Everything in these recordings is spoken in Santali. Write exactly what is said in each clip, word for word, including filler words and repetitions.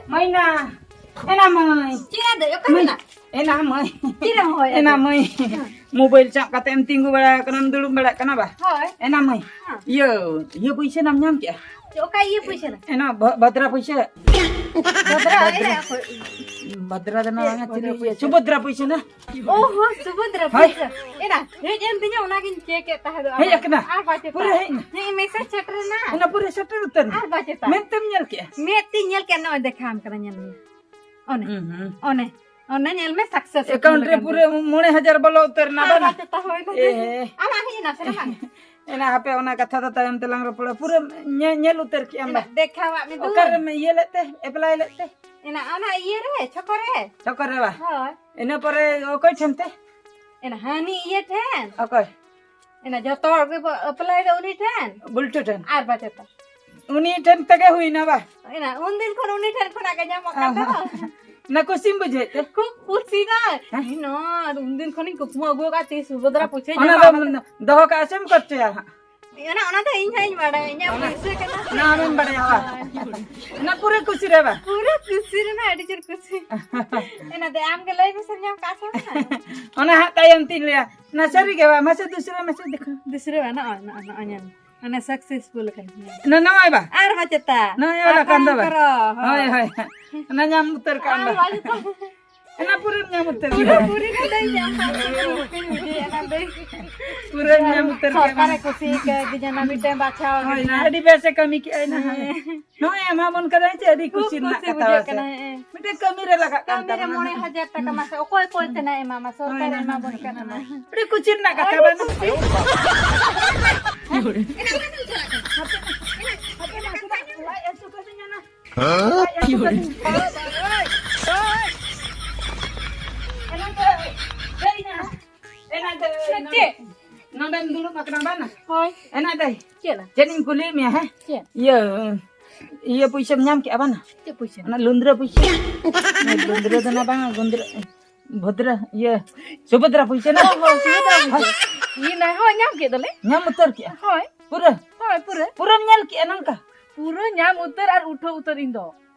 ᱢᱟᱭᱱᱟ, ᱮᱱᱟ ᱢᱟᱹᱭ᱾ ᱪᱮᱫ ᱟᱫᱚ? ᱚᱠᱟ ᱢᱟᱹᱭ᱾ ᱢᱮᱱᱟᱜ? ᱮᱱᱟ ᱢᱟᱹᱭ᱾ ᱪᱮᱫ ᱮᱢ ᱦᱚᱦᱚᱭᱟ? ᱮᱱᱟ ᱢᱟᱹᱭ᱾ ᱦᱮᱸ᱾ ᱢᱳᱵᱟᱭᱤᱞ ᱥᱟᱵ ᱠᱟᱛᱮ ᱮᱢ ᱛᱤᱸᱜᱩ ᱵᱟᱲᱟ ᱟᱠᱟᱱᱟᱢ, ᱫᱩᱲᱩᱵ ᱵᱟᱲᱟᱜ ᱠᱟᱱᱟ ᱵᱟ? ᱦᱳᱭ᱾ ᱮᱱᱟ ᱢᱟᱹᱭ᱾ ᱦᱮᱸ᱾ ᱤᱭᱟᱹ, ᱤᱭᱟᱹ ᱯᱩᱭᱥᱟᱹ ᱱᱟᱢ ᱧᱟᱢ ᱠᱮᱜᱼᱟ? ᱪᱮᱫ, ᱚᱠᱟ ᱤᱭᱟᱹ ᱯᱩᱭᱥᱟᱹ ᱱᱟ? ᱮᱱᱟ ᱵᱷ-, ᱵᱷᱟᱫᱽᱨᱟ ᱯᱩᱭᱥᱟᱹ᱾ ᱵᱷᱟᱫᱽᱨᱟ, ᱮᱱᱟ ᱚᱠᱚᱭ? ᱵᱷᱟᱫᱽᱨᱟ ᱫᱚ ᱱᱟᱣᱟ ᱪᱮᱫ ᱪᱤᱞᱤ ᱵᱷᱟᱫᱽᱨᱟ ᱤᱭᱟᱹ? ᱯᱩᱭᱥᱟᱹ? ᱥᱩᱵᱷᱚᱫᱽᱨᱟ ᱯᱩᱭᱥᱟᱹ ᱱᱟ᱾ ᱚ ᱦᱚᱸ, ᱥᱩᱵᱷᱚᱫᱽᱨᱟ ᱦᱳᱭ᱾ ᱯᱩᱭᱥᱟᱹ᱾ ᱮᱱᱟ, ᱦᱮᱡ ᱮᱱ ᱛᱤᱧᱟ, ᱚᱱᱟᱜᱤᱧ check ᱮᱫ ᱛᱟᱦᱮᱸ ᱫᱚ᱾ ᱦᱮᱡ ᱟᱠᱟᱱᱟ? ᱟᱨ ᱵᱟᱪᱮᱛᱟ᱾ ᱯᱩᱨᱟᱹ ᱦᱮᱡ ᱮᱱᱟ? ᱦᱮᱸ, message ᱥᱮᱴᱮᱨ ᱮᱱᱟ᱾ ᱚᱱᱟ ᱯᱩᱨᱟᱹ ᱥᱮᱴᱮᱨ ᱩᱛᱟᱹᱨ ᱮᱱᱟ? ᱟᱨ ᱵᱟᱪᱮᱛᱟ᱾ ᱢᱮᱫ ᱛᱮᱢ ᱧᱮᱞ ᱠᱮᱜᱼᱟ? ᱢᱮᱫ ᱛᱤᱧ ᱧᱮᱞ ᱠᱮᱜᱼᱟ, ᱱᱚᱜᱼᱚᱭ ᱫᱮᱠᱷᱟᱣᱟᱢ ᱠᱟᱱᱟ, ᱧᱮᱞ ᱢᱮ᱾ ᱚᱱᱮ, ᱦᱩᱸ, ᱦᱩᱸ᱾ ᱚᱱᱮ, ᱚᱱᱮ ᱧᱮᱞ ᱢᱮ, success account ᱩᱛᱟᱹᱨ ᱨᱮ ᱟᱠᱟᱱ ᱯᱩᱨᱟᱹ ᱛᱤᱧᱟ᱾ ᱢᱚᱬᱮ ᱦᱟᱡᱟᱨ ᱵᱚᱞᱚ ᱩᱛᱟᱹᱨ ᱮᱱᱟ, ᱟᱨ ᱵᱟᱝ? ᱵᱟᱪᱮᱛᱟ, ᱦᱳᱭ ᱱᱟ᱾ ᱮ᱾ ᱟᱢᱟᱜ ᱦᱮᱡ ᱮᱱᱟ ᱥᱮ ᱵᱟᱝ? ᱮᱱᱟ ᱦᱟᱯᱮ, ᱚᱱᱟ ᱠᱟᱛᱷᱟ ᱫᱚ ᱛᱟᱭᱚᱢ ᱛᱮᱞᱟᱝ ᱨᱚᱯᱚᱲᱟ᱾ ᱯᱩᱨᱟᱹ ᱧᱮ-, ᱧᱮᱞ ᱩᱛᱟᱹᱨ ᱠᱮᱜᱼᱟᱢ ᱮᱱᱟ ᱵᱟ? ᱫᱮᱠᱷᱟᱣᱟᱜ ᱢᱮ ᱫᱩᱧ᱾ ᱚᱠᱟᱨᱮᱢ ᱤᱭᱟᱹ ᱞᱮᱫ ᱛᱮ, apply ᱞᱮᱫ ᱛᱮ? ᱮᱱᱟ ᱚᱱᱟ ᱤᱭᱟᱹ ᱨᱮ, ᱪᱷᱚᱠᱚ ᱨᱮ᱾ ᱪᱷᱚᱠᱚ ᱨᱮ ᱵᱟ? ᱦᱳᱭ᱾ ᱤᱱᱟᱹ ᱯᱚᱨᱮ ᱚᱠᱚᱭ ᱴᱷᱮᱱ ᱛᱮ? ᱮᱱᱟ ᱦᱟᱹᱱᱤ ᱤᱭᱟᱹ ᱴᱷᱮᱱ᱾ ᱚᱠᱚᱭ? ᱮᱱᱟ ᱡᱚᱛᱚ ᱦᱚᱲ ᱜᱮᱵᱚ apply ᱫᱚ ᱩᱱᱤ ᱴᱷᱮᱱ᱾ ᱵᱩᱞᱴᱩ ᱴᱷᱮᱱ? ᱟᱨ ᱵᱟᱪᱮᱛᱟ᱾ ᱩᱱᱤ ᱴᱷᱮᱱ ᱛᱮᱜᱮ ᱦᱩᱭᱱᱟ ᱵᱟ? ᱮᱱᱟ ᱩᱱ ᱫᱤᱱ ᱠᱷᱚᱱ ᱩᱱᱤ ᱴᱷᱮᱱ ᱠᱷᱚᱱᱟᱜ ᱜᱮ ᱧᱟᱢᱚᱜ ᱠᱟᱱ ᱚ, ᱫᱚ᱾ ᱦᱚᱸ᱾ ᱚᱱᱟ ᱠᱩᱥᱤᱢ ᱵᱩᱡᱷᱟᱹᱣᱮᱫ ᱛᱮ? ᱠᱷᱩᱵ ᱠᱩᱥᱤ ᱫᱚ᱾ ᱦᱮᱸ? ᱤᱧ ᱱᱚᱣᱟ ᱩᱱ ᱫᱤᱱ ᱠᱷᱚᱱᱤᱧ ᱠᱩᱠᱢᱩ ᱟᱹᱜᱩ ᱟᱠᱟᱫ, ᱛᱤᱥ ᱥᱩᱵᱷᱚᱫᱨᱟ ᱯᱩᱭᱥᱟᱹᱧ ᱚᱱᱟ ᱧᱟᱢᱟ, ᱫᱚ ᱚᱱᱟ ᱫᱚ᱾ ᱫᱚᱦᱚ ᱠᱟᱜᱼᱟ ᱥᱮᱢ ᱠᱷᱚᱨᱪᱟᱭᱟ ᱦᱟᱸᱜ? ᱚᱱᱟ, ᱚᱱᱟ ᱫᱚ ᱤᱧ ᱦᱚᱸᱧ ᱵᱟᱲᱟᱭᱟ, ᱤᱧᱟᱹᱜ ᱚᱱᱟ, ᱯᱩᱭᱥᱟᱹ ᱠᱟᱱᱟ ᱥᱮ᱾ ᱚᱱᱟ ᱟᱢᱮᱢ ᱵᱟᱲᱟᱭᱟ ᱵᱟ? ᱦᱳᱭ᱾ ᱚᱱᱟ ᱯᱩᱨᱟᱹ ᱠᱩᱥᱤ ᱨᱮ ᱵᱟ? ᱯᱩᱨᱟᱹ ᱠᱩᱥᱤ ᱨᱮᱱᱟᱜ ᱟᱹᱰᱤ ᱡᱳᱨ ᱠᱩᱥᱤ᱾ ᱮᱱᱟ ᱫᱮ, ᱟᱢ ᱜᱮ ᱞᱟᱹᱭ ᱢᱮᱥᱮ, ᱧᱟᱢ ᱠᱟᱜ ᱥᱮ ᱵᱟᱝ? ᱚᱱᱟ ᱦᱟᱸᱜ ᱛᱟᱭᱚᱢ ᱛᱤᱧ ᱞᱟᱹᱭᱟ᱾ ᱚᱱᱟ ᱥᱟᱹᱨᱤ ᱜᱮ ᱵᱟ? ᱢᱟᱥᱮ ᱫᱩᱥᱨᱟ ᱢᱟᱥᱮ ᱫᱮᱠᱷᱟ᱾ ᱫᱩᱥᱨᱟ ᱵᱟ, ᱱᱚᱜᱼᱚᱭ, ᱱᱚᱜᱼᱚᱭ, ᱱᱚᱜᱼᱚᱭ ᱧᱮᱞ ᱢᱮ᱾ ᱚᱱᱟ successful ᱠᱟᱱ ᱛᱤᱧᱟ᱾ ᱱᱚ-, ᱱᱚᱜᱼᱚᱭ ᱵᱟ? ᱟᱨ ᱵᱟ ᱪᱮᱛᱟ? ᱱᱚᱜᱼᱚᱭ ᱚᱱᱟ ᱠᱟᱱ ᱫᱚ ᱵᱟ? ᱟᱯᱷᱨᱟᱢ ᱠᱚᱨᱚ, ᱦᱳᱭ᱾ ᱦᱳᱭ, ᱦᱳᱭ᱾ ᱚᱱᱟ ᱧᱟᱢ ᱩᱛᱟᱹᱨ ᱠᱟᱜ ᱟᱢ ᱟᱨ ᱵᱟ? ᱵᱟ ᱪᱮᱛᱟ? ᱚᱱᱟ ᱯᱩᱨᱟᱹᱢ ᱧᱟᱢ ᱩᱛᱟᱹᱨ ᱯᱩᱨᱟᱹ, ᱠᱮᱫᱟ᱾ ᱯᱩᱨᱟᱹ ᱫᱚ ᱫᱟᱹᱭ ᱧᱟᱢ ᱠᱟᱜ ᱥᱮ ᱵᱟᱹᱧ ᱵᱩᱡᱷᱟᱹᱣᱮᱫᱼᱟ ᱚᱱᱟ ᱫᱟᱹᱭ᱾ ᱯᱩᱨᱟᱹᱢ ᱧᱟᱢ ᱩᱛᱟᱹᱨ ᱠᱮᱫᱟ᱾ ᱥᱚᱨᱠᱟᱨᱮ ᱠᱩᱥᱤ ᱠᱟᱹᱣᱫᱤᱧᱟ, ᱚᱱᱟ ᱢᱤᱫᱴᱮᱱ ᱵᱟᱪᱷᱟᱣ ᱦᱳᱭ, ᱠᱟᱹᱫᱤᱧᱟ᱾ ᱟᱹᱰᱤ ᱵᱮᱥ ᱮ ᱠᱟᱹᱢᱤ ᱠᱮᱜᱼᱟᱭ ᱱᱟ᱾ ᱦᱮᱸ᱾ ᱱᱚᱜᱼᱚᱭ ᱮᱢᱟ ᱵᱚᱱ ᱠᱟᱱᱟᱭ ᱪᱮ, ᱟᱹᱰᱤ ᱠᱩᱥᱤ ᱠᱷᱩᱵ ᱨᱮᱱᱟᱜ ᱠᱩᱥᱤ ᱠᱟᱛᱷᱟ ᱵᱩᱡᱷᱟᱹᱜ ᱵᱟᱥᱮ᱾ ᱠᱟᱱᱟ, ᱦᱮᱸ᱾ ᱢᱤᱫᱴᱮᱱ ᱠᱟᱹᱢᱤ ᱨᱮ ᱞᱟᱜᱟᱜ ᱠᱟᱱ ᱠᱟᱹᱢᱤ ᱨᱮ ᱛᱟᱵᱚᱱᱟ ᱢᱚᱬᱮ ᱱᱟ᱾ ᱦᱟᱡᱟᱨ ᱴᱟᱠᱟ ᱢᱟᱥᱮ, ᱚᱠᱚᱭ ᱠᱚᱭ ᱛᱮᱱᱟ ᱮᱢᱟᱢᱟ, ᱥᱚᱨᱠᱟᱨ ᱦᱳᱭ ᱱᱟ᱾ ᱮᱢᱟ ᱵᱚᱱ ᱠᱟᱱᱟ ᱱᱟ᱾ ᱟᱹᱰᱤ ᱠᱩᱥᱤ ᱨᱮᱱᱟᱜ ᱠᱟᱛᱷᱟ ᱟᱹᱰᱤ ᱵᱟᱝ? ᱠᱩᱥᱤ᱾ ᱦᱟᱯᱮ ᱱᱟᱥᱮᱱᱟᱜ ᱞᱟᱡ ᱦᱟᱹᱥᱩ ᱠᱟᱹᱫᱤᱧᱟ ᱱᱟ᱾ ᱦᱮᱸ? ᱞᱟᱡ ᱦᱟᱹᱥᱩ ᱠᱟᱹᱫᱤᱧᱟ᱾ ᱦᱮᱸ? ᱞᱟᱡ ᱦᱟᱹᱥᱩ ᱠᱟᱹᱫᱤᱧᱟ᱾ ᱮᱱᱟᱝ ᱫᱚ ᱦᱮᱡ ᱮᱱᱟ᱾ ᱮᱱᱟᱝ ᱫᱚ ᱪᱮᱫ? ᱱᱚᱰᱮᱢ ᱫᱩᱲᱩᱵ ᱟᱠᱟᱱᱟ ᱵᱟᱝ? ᱦᱳᱭ᱾ ᱮᱱᱟᱝ ᱫᱚ ᱪᱮᱫ ᱞᱟ? ᱪᱮᱫ ᱤᱧ ᱠᱩᱞᱤᱭᱮᱫ ᱢᱮᱭᱟ, ᱦᱮᱸ? ᱪᱮᱫ? ᱤᱭᱟᱹ, ᱤᱭᱟᱹ ᱯᱩᱭᱥᱟᱹᱢ ᱧᱟᱢ ᱠᱮᱜᱼᱟ ᱵᱟᱝ? ᱪᱮᱫ ᱯᱩᱭᱥᱟᱹ? ᱚᱱᱟ ᱞᱩᱱᱫᱽᱨᱟᱹ ᱯᱩᱭᱥᱟᱹ᱾ ᱞᱩᱱᱫᱽᱨᱟᱹ ᱫᱚ ᱱᱟ ᱵᱟᱝ, ᱜᱩᱸᱫᱽᱨᱟᱹ, ᱵᱷᱚᱫᱽᱨᱟ, ᱤᱭᱟᱹ, ᱥᱩᱵᱷᱚᱫᱽᱨᱟ ᱯᱩᱭᱥᱟᱹ ᱱᱟ? ᱦᱳᱭ, ᱦᱳᱭ, ᱥᱩᱵᱷᱚᱫᱽᱨᱟ ᱯᱩᱭᱥᱟᱹ᱾ ᱦᱳᱭ᱾ ᱤᱭᱟᱹ ᱱᱟ, ᱦᱳᱭ, ᱧᱟᱢ ᱠᱮᱫ ᱫᱚᱞᱮ᱾ ᱧᱟᱢ ᱩᱛᱟᱹᱨ ᱠᱮᱜᱼᱟ? ᱦᱳᱭ᱾ ᱯᱩᱨᱟᱹ? ᱦᱳᱭ, ᱯᱩᱨᱟᱹ᱾ ᱯᱩᱨᱟᱹᱢ ᱧᱮᱞ ᱠᱮᱜᱼᱟ ᱱᱚᱝᱠᱟ? ᱯᱩᱨᱟᱹ ᱧᱟᱢ ᱩᱛᱟᱹᱨ ᱟᱨ ᱩᱴᱷᱟᱹᱣ ᱩᱛᱟᱹᱨ ᱤᱧ ᱫᱚ᱾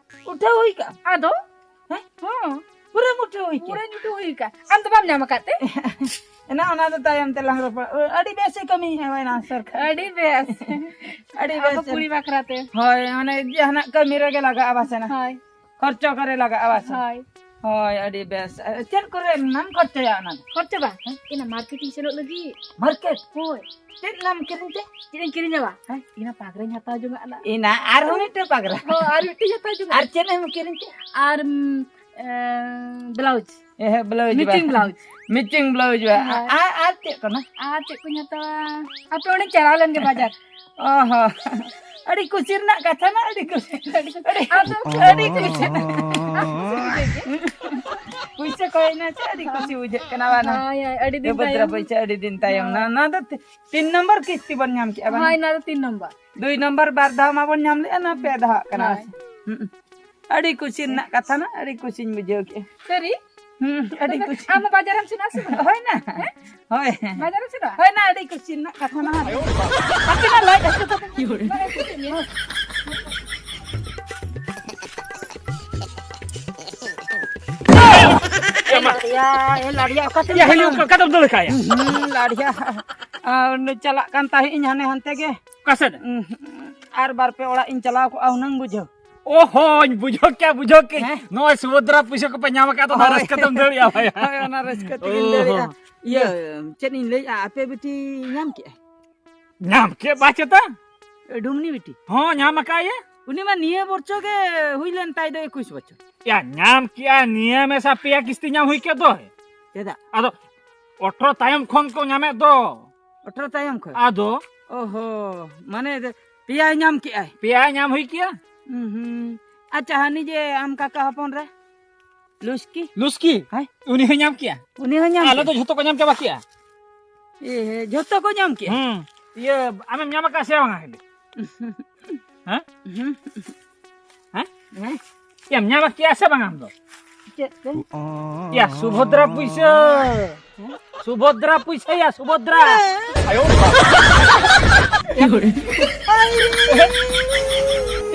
ᱩᱴᱷᱟᱹᱣ ᱦᱩᱭ ᱠᱟᱜᱼᱟ? ᱟᱫᱚ? ᱦᱮᱸ? ᱦᱚᱸ᱾ ᱯᱩᱨᱟᱹᱢ ᱩᱴᱷᱟᱹᱣ ᱦᱩᱭ ᱠᱟᱜᱼᱟ? ᱯᱩᱨᱟᱹᱧ ᱩᱴᱷᱟᱹᱣ ᱦᱩᱭ ᱠᱟᱜᱼᱟ᱾ ᱟᱢ ᱫᱚ ᱵᱟᱢ ᱧᱟᱢ ᱟᱠᱟᱫ ᱛᱮ? ᱮᱱᱟ ᱚᱱᱟ ᱫᱚ ᱛᱟᱭᱚᱢ ᱛᱮᱞᱟᱝ ᱨᱚᱯᱚᱲ᱾ ᱟᱹᱰᱤ ᱵᱮᱥ ᱮ ᱠᱟᱹᱢᱤᱭᱮᱫᱼᱟ ᱵᱟᱭᱱᱟ ᱥᱚᱨᱠᱟᱨ᱾ ᱟᱹᱰᱤ ᱵᱮᱥ᱾ ᱟᱹᱰᱤ ᱟᱵᱚ ᱵᱮᱥ᱾ ᱠᱩᱲᱤ ᱵᱟᱠᱷᱨᱟ ᱛᱮ᱾ ᱦᱳᱭ, ᱢᱟᱱᱮ ᱡᱟᱦᱟᱱᱟᱜ ᱠᱟᱹᱢᱤ ᱨᱮᱜᱮ ᱞᱟᱜᱟᱜᱼᱟ ᱵᱟᱥᱮ ᱱᱟ᱾ ᱦᱳᱭ᱾ ᱠᱷᱚᱨᱪᱚ ᱠᱚᱨᱮ ᱞᱟᱜᱟᱜᱼᱟ ᱵᱟᱥᱮ᱾ ᱦᱳᱭ᱾ ᱦᱳᱭ, ᱟᱹᱰᱤ ᱵᱮᱥ᱾ ᱪᱮᱫ ᱠᱚᱨᱮ ᱱᱟᱢ ᱠᱷᱚᱨᱪᱟᱭᱟ ᱚᱱᱟ ᱫᱚ? ᱠᱷᱚᱨᱪᱟ ᱵᱟ? ᱦᱮᱸ? ᱤᱱᱟ ᱢᱟᱨᱠᱮᱴ ᱤᱧ ᱥᱮᱱᱚᱜ ᱞᱟᱹᱜᱤᱫ᱾ ᱢᱟᱨᱠᱮᱴ? ᱦᱳᱭ᱾ ᱪᱮᱫ ᱱᱟᱢ ᱠᱤᱨᱤᱧ ᱛᱮ? ᱪᱮᱫ ᱤᱧ ᱠᱤᱨᱤᱧᱟ ᱵᱟ? ᱦᱮᱸ? ᱤᱱᱟ ᱯᱟᱜᱽᱨᱟᱧ ᱦᱟᱛᱟᱣ ᱡᱚᱝᱟᱜ ᱟᱱᱟ᱾ ᱤᱱᱟ ᱟᱨᱦᱚᱸ ᱢᱤᱫᱴᱮᱡ ᱯᱟᱜᱽᱨᱟ? ᱦᱳᱭ, ᱟᱨ ᱢᱤᱫᱴᱮᱡ ᱦᱟᱛᱟᱣ ᱡᱚᱝᱟᱜ᱾ ᱟᱨ ᱪᱮᱫ ᱮᱢ ᱠᱤᱨᱤᱧ ᱛᱮ? ᱟᱨ, ᱩᱢ, ᱮ, ᱵᱞᱟᱣᱩᱡᱽ᱾ ᱮ, ᱦᱮᱸ, ᱵᱞᱟᱣᱩᱡᱽ ᱢᱮᱪᱤᱝ ᱵᱟ? ᱵᱞᱟᱣᱩᱡᱽ᱾ ᱢᱮᱪᱤᱝ ᱵᱞᱟᱣᱩᱡᱽ ᱵᱟ? ᱦᱳᱭ᱾ ᱟᱨ, ᱟᱨ ᱪᱮᱫ ᱠᱟᱱᱟ? ᱟᱨ ᱪᱮᱫ ᱠᱚᱧ ᱦᱟᱛᱟᱣᱟ? ᱟᱯᱮ ᱚᱸᱰᱮᱧ ᱪᱟᱞᱟᱣ ᱞᱮᱱ ᱜᱮ ᱵᱟᱡᱟᱨ᱾ ᱚ ᱦᱚᱸ᱾ ᱟᱹᱰᱤ ᱠᱩᱥᱤ ᱨᱮᱱᱟᱜ ᱠᱟᱛᱷᱟ ᱱᱟ, ᱟᱹᱰᱤ ᱠᱩᱥᱤ᱾ ᱟᱹᱰᱤ, ᱟᱹᱰᱤ ᱠᱩᱥᱤ᱾ ᱯᱩᱭᱥᱟᱹ ᱠᱚᱭᱱᱟ ᱪᱮ ᱟᱹᱰᱤ ᱠᱩᱥᱤ ᱵᱩᱡᱷᱟᱹᱜ ᱠᱟᱱᱟ, ᱵᱟᱝ? ᱦᱳᱭ, ᱦᱳᱭ, ᱟᱹᱰᱤ ᱫᱤᱱ ᱥᱩᱵᱷᱚᱫᱨᱟ ᱛᱟᱭᱚᱢ᱾ ᱯᱩᱭᱥᱟᱹ ᱟᱹᱰᱤ ᱫᱤᱱ ᱛᱟᱭᱚᱢ᱾ ᱦᱳᱭ᱾ ᱱᱟ, ᱱᱟ ᱫᱚ ᱛᱤ-, ᱛᱤᱱ ᱱᱚᱢᱵᱚᱨ ᱠᱤᱥᱛᱤ ᱵᱚᱱ ᱧᱟᱢ ᱠᱮᱜᱼᱟ, ᱵᱟᱝ? ᱦᱳᱭ, ᱱᱟ ᱫᱚ ᱛᱤᱱ ᱱᱚᱢᱵᱚᱨ᱾ ᱫᱩᱭ ᱱᱚᱢᱵᱚᱨ ᱵᱟᱨ ᱫᱷᱟᱣ ᱢᱟᱵᱚᱱ ᱧᱟᱢ ᱞᱮᱜᱼᱟ, ᱱᱟ ᱯᱮ ᱫᱷᱟᱣ ᱠᱟᱱᱟ᱾ ᱦᱳᱭ᱾ ᱦᱩᱸ᱾ ᱟᱹᱰᱤ ᱠᱩᱥᱤ ᱨᱮᱱᱟᱜ ᱠᱟᱛᱷᱟ ᱱᱟ, ᱟᱹᱰᱤ ᱠᱩᱥᱤᱧ ᱵᱩᱡᱷᱟᱹᱣ ᱠᱮᱜᱼᱟ᱾ ᱥᱟᱹᱨᱤ? ᱦᱩᱸ, ᱟᱹᱰᱤ ᱛᱚᱵᱮ ᱠᱩᱥᱤ᱾ ᱟᱢ ᱦᱚᱸ ᱵᱟᱡᱟᱨᱮᱢ ᱥᱮᱱᱚᱜᱼᱟ ᱥᱮ ᱵᱟᱝ? ᱦᱳᱭ ᱱᱟ᱾ ᱦᱮᱸ? ᱦᱳᱭ᱾ ᱵᱟᱡᱟᱨᱮᱢ ᱥᱮᱱᱚᱜᱼᱟ? ᱦᱳᱭ ᱱᱟ, ᱟᱹᱰᱤ ᱠᱩᱥᱤ ᱨᱮᱱᱟᱜ ᱠᱟᱛᱷᱟ ᱱᱟ᱾ ᱟᱯᱮ ᱱᱟ ᱞᱟᱡ ᱦᱟᱹᱥᱩ ᱛᱟᱯᱮ᱾ ᱞᱟᱡ ᱦᱟᱹᱥᱩ ᱠᱮᱫ ᱢᱮᱭᱟ? ᱮ ᱞᱟᱲᱤᱭᱟ, ᱮ ᱞᱟᱲᱤᱭᱟ, ᱚᱠᱟᱛᱮᱢ ᱭᱟ, ᱦᱮᱞᱳ, ᱪᱟᱞᱟᱣ? ᱚᱠᱟ ᱫᱚᱢ ᱫᱟᱹᱲ ᱠᱟᱭᱟ? ᱦᱩᱸ, ᱞᱟᱲᱤᱭᱟ᱾ ᱟᱨ ᱪᱟᱞᱟᱜ ᱠᱟᱱ ᱛᱟᱦᱮᱸᱫ ᱤᱧ ᱦᱟᱱᱮ ᱦᱟᱱᱛᱮ ᱜᱮ᱾ ᱚᱠᱟ ᱥᱮᱫ? ᱩᱸ, ᱟᱨ ᱵᱟᱨ ᱯᱮ ᱚᱲᱟᱜ ᱤᱧ ᱪᱟᱞᱟᱣ ᱠᱚᱜᱼᱟ ᱦᱩᱱᱟᱹᱝ ᱵᱩᱡᱷᱟᱹᱣ᱾ ᱚ ᱦᱚᱧ ᱵᱩᱡᱷᱟᱹᱣ ᱠᱮᱜᱼᱟ, ᱵᱩᱡᱷᱟᱹᱣ ᱠᱮᱜᱼᱟᱹᱧ᱾ ᱦᱮᱸ? ᱱᱚᱜᱼᱚᱭ ᱥᱩᱵᱷᱚᱫᱨᱟ ᱯᱩᱭᱥᱟᱹ ᱠᱚᱯᱮ ᱧᱟᱢ ᱟᱠᱟᱫ ᱫᱚ, ᱚᱱᱟ ᱦᱳᱭ᱾ ᱨᱟᱹᱥᱠᱟᱹ ᱛᱮᱢ ᱫᱟᱹᱲ ᱮᱜᱼᱟ ᱵᱷᱟᱭᱟ᱾ ᱦᱳᱭ, ᱚᱱᱟ ᱨᱟᱹᱥᱠᱟᱹ ᱛᱮᱜᱤᱧ ᱚ ᱫᱟᱹᱲ ᱮᱜᱼᱟ᱾ ᱦᱚᱸ᱾ ᱤᱭᱟᱹ, ᱪᱮᱫ ᱤᱧ ᱞᱟᱹᱭᱮᱜᱼᱟ, ᱟᱯᱮ ᱵᱤᱴᱤ ᱧᱟᱢ ᱠᱮᱜᱼᱟᱭ? ᱧᱟᱢ ᱠᱮᱫ ᱵᱟ ᱪᱮᱛᱟ? ᱰᱩᱢᱱᱤ ᱵᱤᱴᱤ? ᱦᱚᱸ, ᱧᱟᱢ ᱟᱠᱟᱫ ᱭᱟ᱾ ᱩᱱᱤ ᱢᱟ ᱱᱤᱭᱟᱹ ᱵᱚᱨᱪᱚ ᱜᱮ ᱦᱩᱭ ᱞᱮᱱ ᱛᱟᱭ ᱫᱚ ᱮᱠᱩᱥ ᱵᱚᱪᱷᱚᱨ᱾ ᱭᱟ, ᱧᱟᱢ ᱠᱮᱜᱼᱟ, ᱱᱤᱭᱟᱹ ᱢᱮᱥᱟ ᱯᱮᱭᱟ ᱠᱤᱥᱛᱤ ᱧᱟᱢ ᱦᱩᱭ ᱠᱮᱫ ᱫᱚ᱾ ᱪᱮᱫᱟᱜ? ᱟᱫᱚ ᱚᱴᱷᱨᱚ ᱛᱟᱭᱚᱢ ᱠᱷᱚᱱ ᱠᱚ ᱧᱟᱢᱮᱫ ᱫᱚ᱾ ᱚᱴᱷᱨᱚ ᱛᱟᱭᱚᱢ ᱠᱷᱚᱱ? ᱟᱫᱚ? ᱚ ᱦᱚ, ᱢᱟᱱᱮ ᱯᱮᱭᱟᱭ ᱧᱟᱢ ᱠᱮᱜᱼᱟᱭ? ᱯᱮᱭᱟᱭ ᱧᱟᱢ ᱦᱩᱭ ᱠᱮᱜᱼᱟ᱾ ᱦᱩᱸ, ᱦᱩᱸ᱾ ᱟᱪᱪᱷᱟ, ᱦᱟᱹᱱᱤ ᱡᱮ ᱟᱢ ᱠᱟᱠᱟ ᱦᱚᱯᱚᱱ ᱨᱮ? ᱞᱩᱥᱠᱤ? ᱞᱩᱥᱠᱤ? ᱦᱮᱸ? ᱩᱱᱤ ᱦᱚᱸᱭ ᱧᱟᱢ ᱠᱮᱜᱼᱟ? ᱩᱱᱤ ᱦᱚᱸ ᱧᱟᱢ ᱟᱞᱮ ᱠᱮᱜᱼᱟ? ᱫᱚ ᱡᱷᱚᱛᱚ ᱠᱚ ᱧᱟᱢ ᱪᱟᱵᱟ ᱠᱮᱜᱼᱟ᱾ ᱮ, ᱡᱷᱚᱛᱚ ᱠᱚ ᱧᱟᱢ ᱠᱮᱜᱼᱟ? ᱦᱩᱸ᱾ ᱤᱭᱟᱹ, ᱟᱢᱮᱢ ᱧᱟᱢ ᱟᱠᱟᱫ ᱥᱮ ᱵᱟᱝᱟ ᱦᱤᱞᱤ? ᱦᱮᱸ? ᱦᱩᱸ᱾ ᱦᱮᱸ? ᱦᱮᱸ? ᱭᱟᱢ ᱧᱟᱢ ᱠᱮᱜᱼᱟ ᱥᱮ ᱵᱟᱝ ᱟᱢ ᱫᱚ? ᱪᱮᱫ ᱯᱮ? ᱭᱟ, ᱥᱩᱵᱷᱚᱫᱨᱟ ᱯᱩᱭᱥᱟᱹ᱾ ᱦᱮᱸ? ᱥᱩᱵᱷᱚᱫᱨᱟ ᱯᱩᱭᱥᱟᱹ ᱭᱟ, ᱥᱩᱵᱷᱚᱫᱨᱟ᱾ ᱦᱮᱸ᱾ ᱟᱭᱳ ᱵᱟᱵᱟ᱾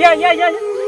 ᱭᱟ, ᱭᱟ, ᱭᱟ, ᱭᱟ᱾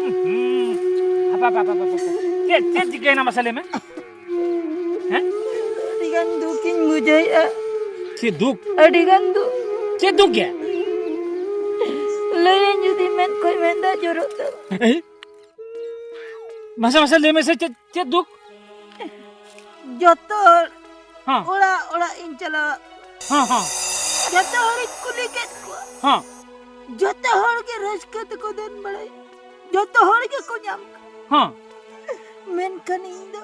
ᱦᱩᱸ᱾ ᱦᱟᱯᱟ, ᱦᱟᱯᱟ, ᱦᱟᱯᱟ, ᱦᱟᱯᱟ᱾ ᱪᱮᱫ, ᱪᱮᱫ ᱪᱤᱠᱟᱹᱭᱮᱱᱟ ᱢᱟᱥᱮ ᱞᱟᱹᱭ ᱢᱮ? ᱦᱮᱸ? ᱟᱹᱰᱤ ᱜᱟᱱ ᱫᱩᱠᱤᱧ ᱵᱩᱡᱷᱟᱹᱣᱮᱫᱼᱟ᱾ ᱪᱮᱫ ᱫᱩᱠ? ᱟᱹᱰᱤ ᱜᱟᱱ ᱫᱩᱠ᱾ ᱪᱮᱫ ᱫᱩᱠ ᱜᱮ? ᱞᱟᱹᱭᱟᱹᱧ ᱡᱩᱫᱤ ᱢᱮᱫ ᱠᱷᱚᱡ ᱢᱮᱫ ᱫᱟᱜ ᱡᱚᱨᱚᱜ ᱛᱟᱢᱟ᱾ ᱮᱭ? ᱢᱟᱥᱮ, ᱢᱟᱥᱮ ᱞᱟᱹᱭ ᱢᱮᱥᱮ, ᱪᱮᱫ, ᱪᱮᱫ ᱫᱩᱠ? ᱡᱚᱛᱚ ᱦᱚᱲ ᱦᱮᱸ᱾ ᱚᱲᱟᱜ ᱚᱲᱟᱜ ᱤᱧ ᱪᱟᱞᱟᱣᱟ᱾ ᱦᱮᱸ, ᱦᱮᱸ᱾ ᱡᱚᱛᱚ ᱦᱚᱲᱤᱧ ᱠᱩᱞᱤ ᱠᱮᱫ ᱠᱚᱣᱟ᱾ ᱦᱮᱸ᱾ ᱡᱚᱛᱚ ᱦᱚᱲ ᱜᱮ ᱨᱟᱹᱥᱠᱟᱹ ᱛᱮᱠᱚ ᱫᱚᱱ ᱵᱟᱲᱟᱭᱟ᱾ ᱡᱚᱛᱚ ᱦᱚᱲ ᱜᱮᱠᱚ ᱧᱟᱢ ᱠᱟᱜᱼᱟ᱾ ᱦᱮᱸ᱾ ᱢᱮᱱᱠᱷᱟᱱ ᱤᱧ ᱫᱚ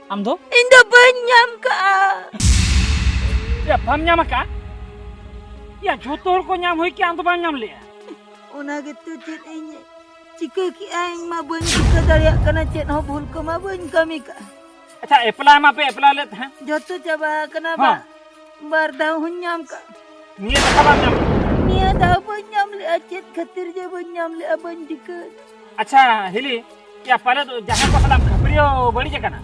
ᱟᱢ ᱫᱚ? ᱤᱧ ᱫᱚ ᱵᱟᱹᱧ ᱧᱟᱢ ᱠᱟᱜᱼᱟ᱾ ᱭᱟ, ᱵᱟᱢ ᱧᱟᱢ ᱟᱠᱟᱫᱼᱟ? ᱭᱟ, ᱡᱷᱚᱛᱚ ᱦᱚᱲ ᱠᱚ ᱧᱟᱢ ᱦᱩᱭ ᱠᱮᱜᱼᱟ, ᱟᱢ ᱫᱚ ᱵᱟᱢ ᱧᱟᱢ ᱞᱮᱜᱼᱟ? ᱚᱱᱟ ᱜᱮᱛᱚ ᱪᱮᱫ ᱤᱧ ᱪᱤᱠᱟᱹ ᱠᱮᱜᱼᱟ, ᱤᱧ ᱢᱟ ᱵᱟᱹᱧ ᱪᱤᱠᱟᱹ ᱫᱟᱲᱮᱭᱟᱜ ᱠᱟᱱᱟ, ᱪᱮᱫ ᱦᱚᱸ ᱵᱷᱩᱞ ᱠᱚᱢᱟ ᱵᱟᱹᱧ ᱠᱟᱹᱢᱤ ᱠᱟᱜᱼᱟ᱾ ᱟᱪᱪᱷᱟ, ᱮᱯᱞᱟᱭ ᱢᱟᱯᱮ ᱮᱯᱞᱟᱭ ᱞᱮᱫ ᱛᱟᱦᱮᱸᱫ? ᱡᱚᱛᱚ ᱪᱟᱵᱟ ᱟᱠᱟᱱᱟ ᱦᱮᱸ᱾ ᱵᱟ᱾ ᱵᱟᱨ ᱫᱷᱟᱣ ᱦᱚᱸᱧ ᱧᱟᱢ ᱠᱟᱜᱼᱟ᱾ ᱱᱤᱭᱟᱹ ᱫᱷᱟᱣ ᱵᱟᱢ ᱧᱟᱢ ᱞᱮᱫᱼᱟ? ᱱᱤᱭᱟᱹ ᱫᱷᱟᱣ ᱵᱟᱹᱧ ᱧᱟᱢ ᱞᱮᱜᱼᱟ, ᱪᱮᱫ ᱠᱷᱟᱹᱛᱤᱨ ᱡᱮ ᱵᱟᱹᱧ ᱧᱟᱢ ᱞᱮᱜᱼᱟ ᱵᱟᱹᱧ ᱴᱷᱤᱠᱟᱹ᱾ ᱟᱪᱪᱷᱟ ᱦᱤᱞᱤ, ᱭᱟ ᱯᱟᱞᱮ ᱫᱚ ᱡᱟᱦᱟᱸᱭ ᱠᱚ ᱥᱟᱞᱟᱜ ᱠᱷᱟᱹᱯᱟᱹᱨᱤᱭᱟᱹ ᱵᱟᱹᱲᱤᱡ ᱟᱠᱟᱱᱟ?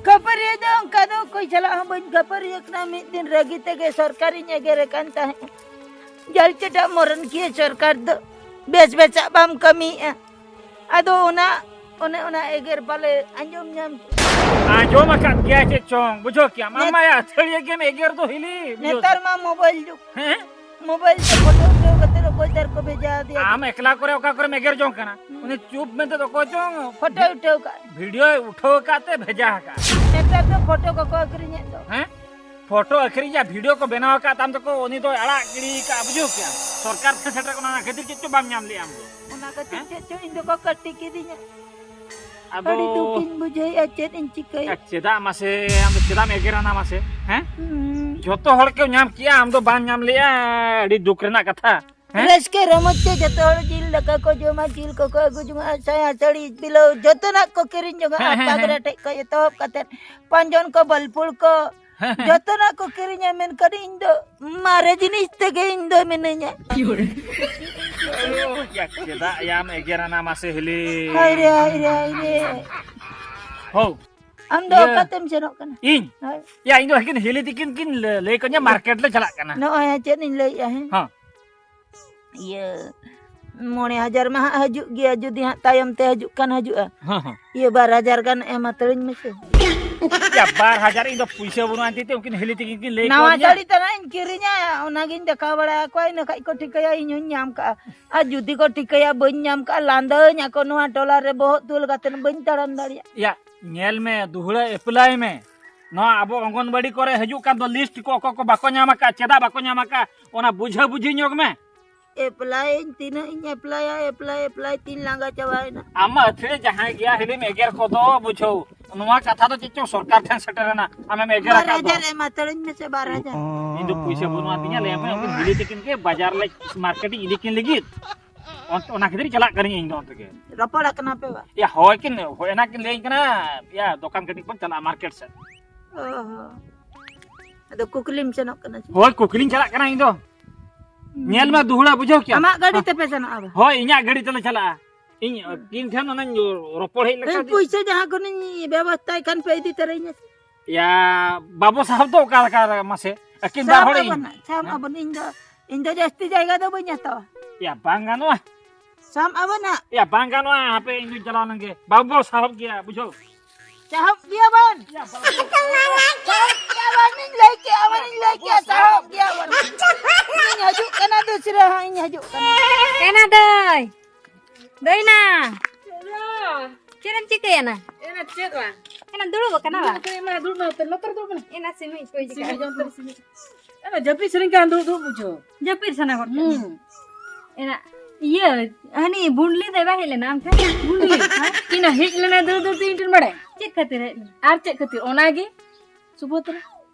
ᱠᱷᱟᱹᱯᱟᱹᱨᱤᱭᱟᱹ ᱫᱚ ᱚᱱᱠᱟ ᱫᱚ ᱚᱠᱚᱭ ᱥᱟᱞᱟᱜ ᱦᱚᱸ ᱵᱟᱹᱧ ᱠᱷᱟᱹᱯᱟᱹᱨᱤᱭᱟᱹ ᱠᱟᱱᱟ, ᱢᱤᱫ ᱫᱤᱱ ᱨᱟᱹᱜᱤ ᱛᱮᱜᱮ ᱥᱚᱨᱠᱟᱨᱤᱧ ᱮᱜᱮᱨᱮ ᱠᱟᱱ ᱛᱟᱦᱮᱸᱫ᱾ ᱡᱟᱞ ᱪᱟᱴᱟ ᱢᱚᱨᱚᱱ ᱠᱤᱭᱟᱹ ᱥᱚᱨᱠᱟᱨ ᱫᱚ ᱵᱮᱥ ᱵᱮᱥᱟᱜ ᱵᱟᱢ ᱠᱟᱹᱢᱤᱭᱮᱜᱼᱟ᱾ ᱟᱫᱚ ᱚᱱᱟ, ᱚᱱᱮ ᱚᱱᱟ ᱮᱜᱮᱨ ᱯᱟᱞᱮ ᱟᱸᱡᱚᱢ ᱧᱟᱢ ᱠᱮᱫ᱾ ᱟᱸᱡᱚᱢ ᱟᱠᱟᱫ ᱜᱮᱭᱟ ᱪᱮᱫ ᱪᱚᱝ, ᱵᱩᱡᱷᱟᱹᱣ ᱠᱮᱜᱼᱟᱢ? ᱟᱢ ᱱᱮᱛ- ᱢᱟ ᱭᱟ ᱟᱹᱛᱷᱟᱹᱲᱤᱭᱟᱹ ᱜᱮᱢ ᱮᱜᱮᱨ ᱫᱚ ᱦᱤᱞᱤ, ᱵᱩᱡᱷᱟᱹᱣ ᱱᱮᱛᱟᱨ ᱠᱮᱜᱼᱟᱢ? ᱢᱟ ᱢᱳᱵᱟᱭᱤᱞ ᱡᱩᱜᱽ᱾ ᱦᱮᱸ? ᱢᱳᱵᱟᱭᱤᱞ ᱛᱮ ᱯᱷᱳᱴᱳ ᱩᱴᱷᱟᱹᱣ ᱠᱟᱛᱮ ᱚᱠᱚᱭ ᱫᱟᱨ ᱠᱚ ᱵᱷᱮᱡᱟ ᱟᱫᱮᱭᱟ? ᱟᱢ ᱮᱠᱞᱟ ᱠᱚᱨᱮ ᱚᱠᱟ ᱠᱚᱨᱮᱢ ᱮᱜᱮᱨ ᱡᱚᱝ ᱠᱟᱱᱟ? ᱦᱩᱸ᱾ ᱩᱱᱤ ᱪᱩᱯ ᱢᱮᱱᱛᱮ ᱫᱚ ᱚᱠᱚᱭ ᱪᱚᱝ ᱯᱷᱳᱴᱳ ᱩᱴᱷᱟᱹᱣ ᱠᱟᱜ᱾ ᱵᱷᱤᱰᱤᱭᱳᱭ ᱩᱴᱷᱟᱹᱣ ᱟᱠᱟᱫ ᱛᱮ ᱵᱷᱮᱡᱟ ᱟᱠᱟᱫ᱾ ᱱᱮᱛᱟᱨ ᱫᱚ ᱯᱷᱳᱴᱳ ᱠᱚᱠᱚ ᱟᱹᱠᱷᱨᱤᱧᱮᱫ ᱫᱚ᱾ ᱦᱮᱸ? ᱯᱷᱳᱴᱳ ᱟᱹᱠᱷᱨᱤᱧ ᱭᱟ, ᱵᱷᱤᱰᱤᱭᱳ ᱠᱚ ᱵᱮᱱᱟᱣ ᱟᱠᱟᱫ ᱛᱟᱢ ᱛᱮᱠᱚ ᱩᱱᱤ ᱫᱚᱭ ᱟᱲᱟᱜ ᱜᱤᱰᱤ ᱟᱠᱟᱫᱼᱟ, ᱵᱩᱡᱷᱟᱹᱣ ᱠᱮᱜᱼᱟᱢ? ᱥᱚᱨᱠᱟᱨ ᱴᱷᱮᱱ ᱥᱮᱴᱮᱨ ᱠᱟᱱᱟ, ᱚᱱᱟ ᱠᱷᱟᱹᱛᱤᱨ ᱪᱮᱫ ᱪᱚ ᱵᱟᱢ ᱧᱟᱢ ᱞᱮᱜᱼᱟ ᱟᱢ ᱫᱚ᱾ ᱚᱱᱟ ᱠᱷᱟᱹᱛᱤᱨ ᱦᱮᱸ? ᱪᱮᱫ ᱪᱚ ᱤᱧ ᱫᱚᱠᱚ ᱠᱟᱹᱴᱤ ᱠᱤᱫᱤᱧᱟ᱾ ᱟᱫᱚ ᱟᱹᱰᱤ ᱫᱩᱠᱤᱧ ᱵᱩᱡᱷᱟᱹᱣᱮᱫᱼᱟ, ᱪᱮᱫ ᱤᱧ ᱪᱤᱠᱟᱹᱭᱟ? ᱟᱨ ᱪᱮᱫᱟᱜ ᱢᱟᱥᱮ, ᱟᱢ ᱫᱚ ᱪᱮᱫᱟᱜ ᱮᱢ ᱮᱜᱮᱨᱟᱱᱟ ᱢᱟᱥᱮ? ᱦᱮᱸ? ᱦᱩᱸ᱾ ᱡᱷᱚᱛᱚ ᱦᱚᱲ ᱠᱚ ᱧᱟᱢ ᱠᱮᱜᱼᱟ, ᱟᱢ ᱫᱚ ᱵᱟᱢ ᱧᱟᱢ ᱞᱮᱜᱼᱟ, ᱟᱹᱰᱤ ᱫᱩᱠ ᱨᱮᱱᱟᱜ ᱠᱟᱛᱷᱟ᱾ ᱦᱮᱸ? ᱨᱟᱹᱥᱠᱟᱹ ᱨᱚᱢᱚᱡᱽ ᱛᱮ ᱡᱚᱛᱚ ᱦᱚᱲ ᱡᱤᱞ ᱫᱟᱠᱟ ᱠᱚ ᱡᱚᱢᱟ, ᱡᱤᱞ ᱠᱚᱠᱚ ᱟᱹᱜᱩ ᱡᱚᱝᱟ, ᱥᱟᱭᱟ ᱥᱟᱹᱲᱤ ᱵᱤᱞᱟᱹᱣ ᱡᱚᱛᱚᱱᱟᱜ ᱠᱚ ᱠᱤᱨᱤᱧ ᱡᱚᱝᱟ, ᱦᱮᱸ, ᱦᱮᱸ, ᱯᱟᱜᱽᱨᱟ ᱦᱮᱸ᱾ ᱴᱷᱮᱡ ᱠᱷᱚᱡ ᱮᱛᱚᱦᱚᱵ ᱠᱟᱛᱮ ᱯᱟᱸᱡᱚᱱ ᱠᱚ, ᱵᱟᱹᱞᱯᱩᱲ ᱠᱚ, ᱦᱮᱸ, ᱦᱮᱸ, ᱦᱮᱸ᱾ ᱡᱚᱛᱚᱱᱟᱜ ᱠᱚ ᱠᱤᱨᱤᱧᱟ, ᱢᱮᱱᱠᱷᱟᱱ ᱤᱧ ᱫᱚ ᱢᱟᱨᱮ ᱡᱤᱱᱤᱥ ᱛᱮᱜᱮ ᱤᱧ ᱫᱚ ᱢᱤᱱᱟᱹᱧᱟ᱾ ᱭᱟ, ᱪᱮᱫᱟᱜ ᱭᱟᱢ ᱮᱜᱮᱨᱟᱱᱟ ᱢᱟᱥᱮ ᱦᱤᱞᱤ? ᱦᱟᱭ ᱨᱮ, ᱦᱟᱭ ᱨᱮ, ᱦᱟᱭ ᱨᱮ᱾ ᱦᱳ, ᱟᱢ ᱫᱚ ᱤᱭᱟᱹ᱾ ᱚᱠᱟᱛᱮᱢ ᱥᱮᱱᱚᱜ ᱠᱟᱱᱟ? ᱤᱧ? ᱦᱳᱭ᱾ ᱭᱟ, ᱤᱧ ᱫᱚ ᱦᱟᱹᱠᱤᱱ ᱦᱤᱞᱤ ᱛᱤᱠᱤᱱ ᱠᱤᱱ ᱞᱟᱹ-, ᱞᱟᱹᱭ ᱠᱟᱹᱧᱟ, ᱢᱟᱨᱠᱮᱴ ᱞᱮ ᱪᱟᱞᱟᱜ ᱠᱟᱱᱟ᱾ ᱱᱚᱜᱼᱚᱭ ᱪᱮᱫ ᱤᱧ ᱞᱟᱹᱭᱮᱫᱼᱟ, ᱦᱮᱸ? ᱦᱚᱸ᱾ ᱤᱭᱟᱹ, ᱢᱚᱬᱮ ᱦᱟᱡᱟᱨ ᱢᱟ ᱦᱟᱸᱜ ᱦᱤᱡᱩᱜ ᱜᱮᱭᱟ, ᱡᱩᱫᱤ ᱦᱟᱸᱜ ᱛᱟᱭᱚᱢ ᱛᱮ ᱦᱤᱡᱩᱜ ᱠᱷᱟᱱ ᱦᱤᱡᱩᱜᱼᱟ᱾ ᱦᱚᱸ, ᱦᱚᱸ᱾ ᱤᱭᱟᱹ, ᱵᱟᱨ ᱦᱟᱡᱟᱨ ᱜᱟᱱ ᱮᱢ ᱦᱟᱛᱟᱲᱟᱹᱧ ᱢᱮᱥᱮ᱾ ᱭᱟ, ᱵᱟᱨ ᱦᱟᱡᱟᱨ ᱤᱧ ᱫᱚ ᱯᱩᱭᱥᱟᱹ ᱵᱟᱹᱱᱩᱜᱼᱟ ᱮᱱᱛᱮ ᱛᱮ ᱩᱱᱠᱤᱱ ᱦᱤᱞᱤ ᱛᱤᱠᱤᱱ ᱠᱤᱱ ᱞᱟᱹᱭ ᱱᱟᱣᱟ ᱠᱟᱣᱫᱤᱧᱟ᱾ ᱥᱟᱹᱲᱤ ᱛᱟᱱᱟᱜ ᱤᱧ ᱠᱤᱨᱤᱧᱟ, ᱚᱱᱟᱜᱤᱧ ᱫᱮᱠᱷᱟᱣ ᱵᱟᱲᱟ ᱟᱠᱚᱣᱟ, ᱤᱱᱟᱹ ᱠᱷᱟᱡ ᱠᱚ ᱴᱷᱤᱠᱟᱹᱭᱟ ᱤᱧ ᱦᱚᱸᱧ ᱧᱟᱢ ᱠᱟᱜᱼᱟ᱾ ᱟᱨ ᱡᱩᱫᱤ ᱠᱚ ᱴᱷᱤᱠᱟᱹᱭᱟ ᱵᱟᱹᱧ ᱧᱟᱢ ᱠᱟᱜᱼᱟ, ᱞᱟᱸᱫᱟᱹᱧ ᱟᱠᱚ ᱱᱚᱣᱟ ᱴᱚᱞᱟ ᱨᱮ ᱵᱚᱦᱚᱜ ᱛᱩᱞ ᱠᱟᱛᱮ ᱵᱟᱹᱧ ᱛᱟᱲᱟᱢ ᱫᱟᱲᱮᱭᱟᱜᱼᱟ᱾ ᱭᱟ, ᱧᱮᱞ ᱢᱮ, ᱫᱩᱦᱲᱟᱹ ᱮᱯᱞᱟᱭ ᱢᱮ᱾ ᱱᱚᱣᱟ ᱟᱵᱚ ᱚᱝᱜᱚᱱᱵᱟᱲᱤ ᱠᱚᱨᱮ ᱦᱤᱡᱩᱜ ᱠᱟᱱ ᱫᱚ ᱞᱤᱥᱴ ᱠᱚ, ᱚᱠᱚᱭ ᱠᱚ ᱵᱟᱠᱚ ᱧᱟᱢ ᱟᱠᱟᱫ, ᱪᱮᱫᱟᱜ ᱵᱟᱠᱚ ᱧᱟᱢ ᱟᱠᱟᱫ, ᱚᱱᱟ ᱵᱩᱡᱷᱟᱹ ᱵᱩᱡᱷᱤ ᱧᱚᱜ ᱢᱮ᱾ ᱮᱯᱞᱟᱭᱟᱹᱧ, ᱛᱤᱱᱟᱹᱜ ᱤᱧ ᱮᱯᱞᱟᱭᱟ, ᱮᱯᱞᱟᱭ, ᱮᱯᱞᱟᱭ ᱛᱤᱧ ᱞᱟᱸᱜᱟ ᱪᱟᱵᱟᱭᱮᱱᱟ᱾ ᱟᱢ ᱢᱟ ᱟᱹᱛᱷᱟᱹᱲᱤ ᱡᱟᱦᱟᱸᱭ ᱜᱮᱭᱟ ᱦᱤᱞᱤᱢ ᱮᱜᱮᱨ ᱠᱚᱫᱚ ᱵᱩᱡᱷᱟᱹᱣ᱾ ᱱᱚᱣᱟ ᱠᱟᱛᱷᱟ ᱫᱚ ᱪᱮᱫ ᱪᱚᱝ ᱥᱚᱨᱠᱟᱨ ᱴᱷᱮᱱ ᱥᱮᱴᱮᱨᱮᱱᱟ, ᱟᱢᱮᱢ ᱮᱜᱮᱨ ᱵᱟᱨ ᱟᱠᱟᱫ ᱫᱚ᱾ ᱦᱟᱡᱟᱨ ᱮᱢ ᱦᱟᱛᱟᱲᱟᱹᱧ ᱢᱮᱥᱮ, ᱵᱟᱨ ᱦᱟᱡᱟᱨ᱾ ᱤᱧ ᱫᱚ ᱯᱩᱭᱥᱟᱹ ᱵᱟᱹᱱᱩᱜ ᱟᱹᱛᱤᱧᱟ, ᱞᱟᱹᱭᱟᱢ ᱠᱟᱱᱟ ᱩᱱᱠᱤᱱ ᱦᱤᱞᱤ ᱛᱟᱹᱠᱤᱱ ᱜᱮ ᱵᱟᱡᱟᱨ ᱞᱮ ᱢᱟᱨᱠᱮᱴ ᱤᱧ ᱤᱫᱤ ᱠᱤᱱ ᱞᱟᱹᱜᱤᱫ᱾ ᱚᱱ-, ᱚᱱᱟ ᱠᱷᱟᱹᱛᱤᱨ ᱪᱟᱞᱟᱜ ᱠᱟᱹᱱᱟᱹᱧ ᱤᱧ ᱫᱚ ᱚᱱᱛᱮ ᱜᱮ᱾ ᱨᱚᱯᱚᱲ ᱟᱠᱟᱱᱟ ᱯᱮ ᱵᱟ? ᱭᱟ, ᱦᱳᱭ ᱠᱤᱱ, ᱦᱳᱭ ᱚᱱᱟ ᱠᱤᱱ ᱞᱟᱹᱭᱟᱹᱧ ᱠᱟᱱᱟ, ᱭᱟ, ᱫᱚᱠᱟᱱ ᱠᱟᱹᱴᱤᱡ ᱵᱚᱱ ᱪᱟᱞᱟᱜᱼᱟ ᱢᱟᱨᱠᱮᱴ ᱥᱮᱫ᱾ ᱚ ᱦᱚᱸ᱾ ᱟᱫᱚ ᱠᱩᱠᱞᱤᱢ ᱥᱮᱱᱚᱜ ᱠᱟᱱᱟ ᱪᱮ? ᱦᱳᱭ, ᱠᱩᱠᱞᱤᱧ ᱪᱟᱞᱟᱜ ᱠᱟᱱᱟ ᱤᱧ ᱫᱚ᱾ ᱧᱮᱞ ᱢᱮ, ᱫᱩᱦᱲᱟ, ᱵᱩᱡᱷᱟᱹᱣ ᱠᱮᱭᱟ᱾ ᱟᱢᱟᱜ ᱜᱟᱹᱰᱤ ᱛᱮᱯᱮ ᱥᱮᱱᱚᱜᱼᱟ ᱵᱟ? ᱦᱳᱭ, ᱤᱧᱟᱹᱜ ᱜᱟᱹᱰᱤ ᱛᱮᱞᱮ ᱪᱟᱞᱟᱜᱼᱟ᱾ ᱤᱧ ᱟᱹᱠᱤᱱ ᱴᱷᱮᱱ ᱚᱱᱟᱧ ᱨᱚᱯᱚᱲ ᱦᱮᱡ ᱞᱮᱱ ᱤᱧ ᱠᱷᱟᱱ᱾ ᱯᱩᱭᱥᱟᱹ ᱡᱟᱦᱟᱸ ᱠᱷᱚᱱᱤᱧ ᱵᱮᱵᱚᱥᱛᱷᱟᱭ ᱠᱷᱟᱱ ᱯᱮ ᱤᱫᱤ ᱛᱟᱨᱟᱧᱟ᱾ ᱭᱟ, ᱵᱟᱹᱵᱩ ᱥᱟᱦᱮᱵ ᱫᱚ ᱚᱠᱟ ᱞᱮᱠᱟ ᱨᱮ ᱢᱟᱥᱮ? ᱟᱹᱠᱤᱱ ᱵᱟᱨ ᱥᱟᱵ ᱦᱚᱲ ᱤᱧ᱾ ᱟᱵᱚᱱ ᱦᱟᱸᱜ, ᱥᱟᱵ ᱦᱮᱸ? ᱟᱵᱚᱱ᱾ ᱤᱧ ᱫᱚ, ᱤᱧ ᱫᱚ ᱡᱟᱹᱥᱛᱤ ᱡᱟᱭᱜᱟ ᱫᱚ ᱵᱟᱹᱧ ᱦᱟᱛᱟᱣᱟ᱾ ᱭᱟ, ᱵᱟᱝ ᱜᱟᱱᱚᱜᱼᱟ᱾ ᱥᱟᱵ ᱟᱵᱚᱱ ᱦᱟᱸᱜ᱾ ᱭᱟ, ᱵᱟᱝ ᱜᱟᱱᱚᱜᱼᱟ, ᱦᱟᱯᱮ ᱤᱧ ᱫᱩᱧ ᱪᱟᱞᱟᱣ ᱞᱮᱱ ᱜᱮ᱾ ᱵᱟᱹᱵᱩ ᱥᱟᱦᱮᱵ ᱜᱮᱭᱟ, ᱵᱩᱡᱷᱟᱹᱣ᱾ ᱪᱟᱦᱚᱵ ᱜᱮᱭᱟ ᱵᱚᱱ᱾ ᱭᱟ, ᱵᱟᱹᱵᱩ᱾ ᱪᱟᱦᱚᱵ ᱜᱮᱭᱟ ᱵᱚᱱ, ᱤᱧ ᱞᱟᱹᱭ ᱠᱮᱜᱼᱟ ᱵᱚᱱ, ᱤᱧ ᱞᱟᱹᱭ ᱠᱮᱜᱼᱟ, ᱪᱟᱦᱚᱵ ᱜᱮᱭᱟ ᱵᱚᱱ᱾ ᱤᱧ ᱦᱤᱡᱩᱜ ᱠᱟᱱᱟ ᱫᱩᱥᱨᱟᱹ ᱦᱟᱸᱜ, ᱤᱧ ᱦᱤᱡᱩᱜ ᱠᱟᱱᱟ᱾ ᱮᱱᱟ ᱫᱟᱹᱭ᱾ ᱫᱟᱹᱭᱱᱟ᱾ ᱪᱮᱫ ᱮᱢ ᱪᱤᱠᱟᱹᱭᱮᱱᱟ? ᱮᱱᱟ ᱪᱮᱫ ᱵᱟᱝ? ᱮᱱᱟ ᱫᱩᱲᱩᱵ ᱟᱠᱟᱱᱟ ᱵᱟᱝ? ᱫᱩᱲᱩᱵ ᱟᱠᱟᱱᱟ, ᱢᱟ ᱫᱩᱲᱩᱵ ᱢᱮ, ᱱᱚᱛᱮ ᱞᱟᱛᱟᱨ ᱫᱩᱲᱩᱵ ᱢᱮ᱾ ᱮᱱᱟ ᱥᱤᱢᱤᱡ ᱠᱚ ᱤᱫᱤ ᱥᱤᱢᱤᱡ ᱠᱟᱜᱼᱟ᱾ ᱡᱚᱢ ᱛᱟᱞᱮ ᱥᱤᱢᱤᱡ᱾ ᱮᱱᱟ ᱡᱟᱹᱯᱤᱫ ᱥᱟᱱᱟᱧ ᱠᱟᱱ ᱫᱩᱲᱩᱵ ᱫᱩᱲᱩᱵ ᱵᱩᱡᱷᱟᱹᱣ᱾ ᱡᱟᱹᱯᱤᱫ ᱥᱟᱱᱟ ᱜᱚᱫ ᱠᱟᱱᱟ᱾ ᱦᱩᱸ᱾ ᱮᱱᱟ ᱤᱭᱟᱹ, ᱦᱟᱹᱱᱤ ᱵᱩᱱᱰᱞᱤ ᱫᱚᱭ ᱵᱟᱭ ᱦᱮᱡ ᱞᱮᱱᱟ ᱟᱢ ᱴᱷᱮᱱ? ᱵᱩᱱᱰᱞᱤ? ᱦᱮᱸ? ᱮᱱᱟ ᱦᱮᱡ ᱞᱮᱱᱟᱭ ᱫᱩᱲᱩᱵ ᱫᱩᱲᱩᱵ ᱛᱮ ᱤᱧ ᱴᱷᱮᱱ ᱵᱟᱲᱟᱭ᱾ ᱪᱮᱫ ᱠᱷᱟᱹᱛᱤᱨ ᱦᱮᱡ ᱞᱮᱱᱟ? ᱟᱨ ᱪᱮᱫ ᱠᱷᱟᱹᱛᱤᱨ? ᱚᱱᱟᱜᱮ ᱥᱩᱵᱷᱚᱫᱨᱟ᱾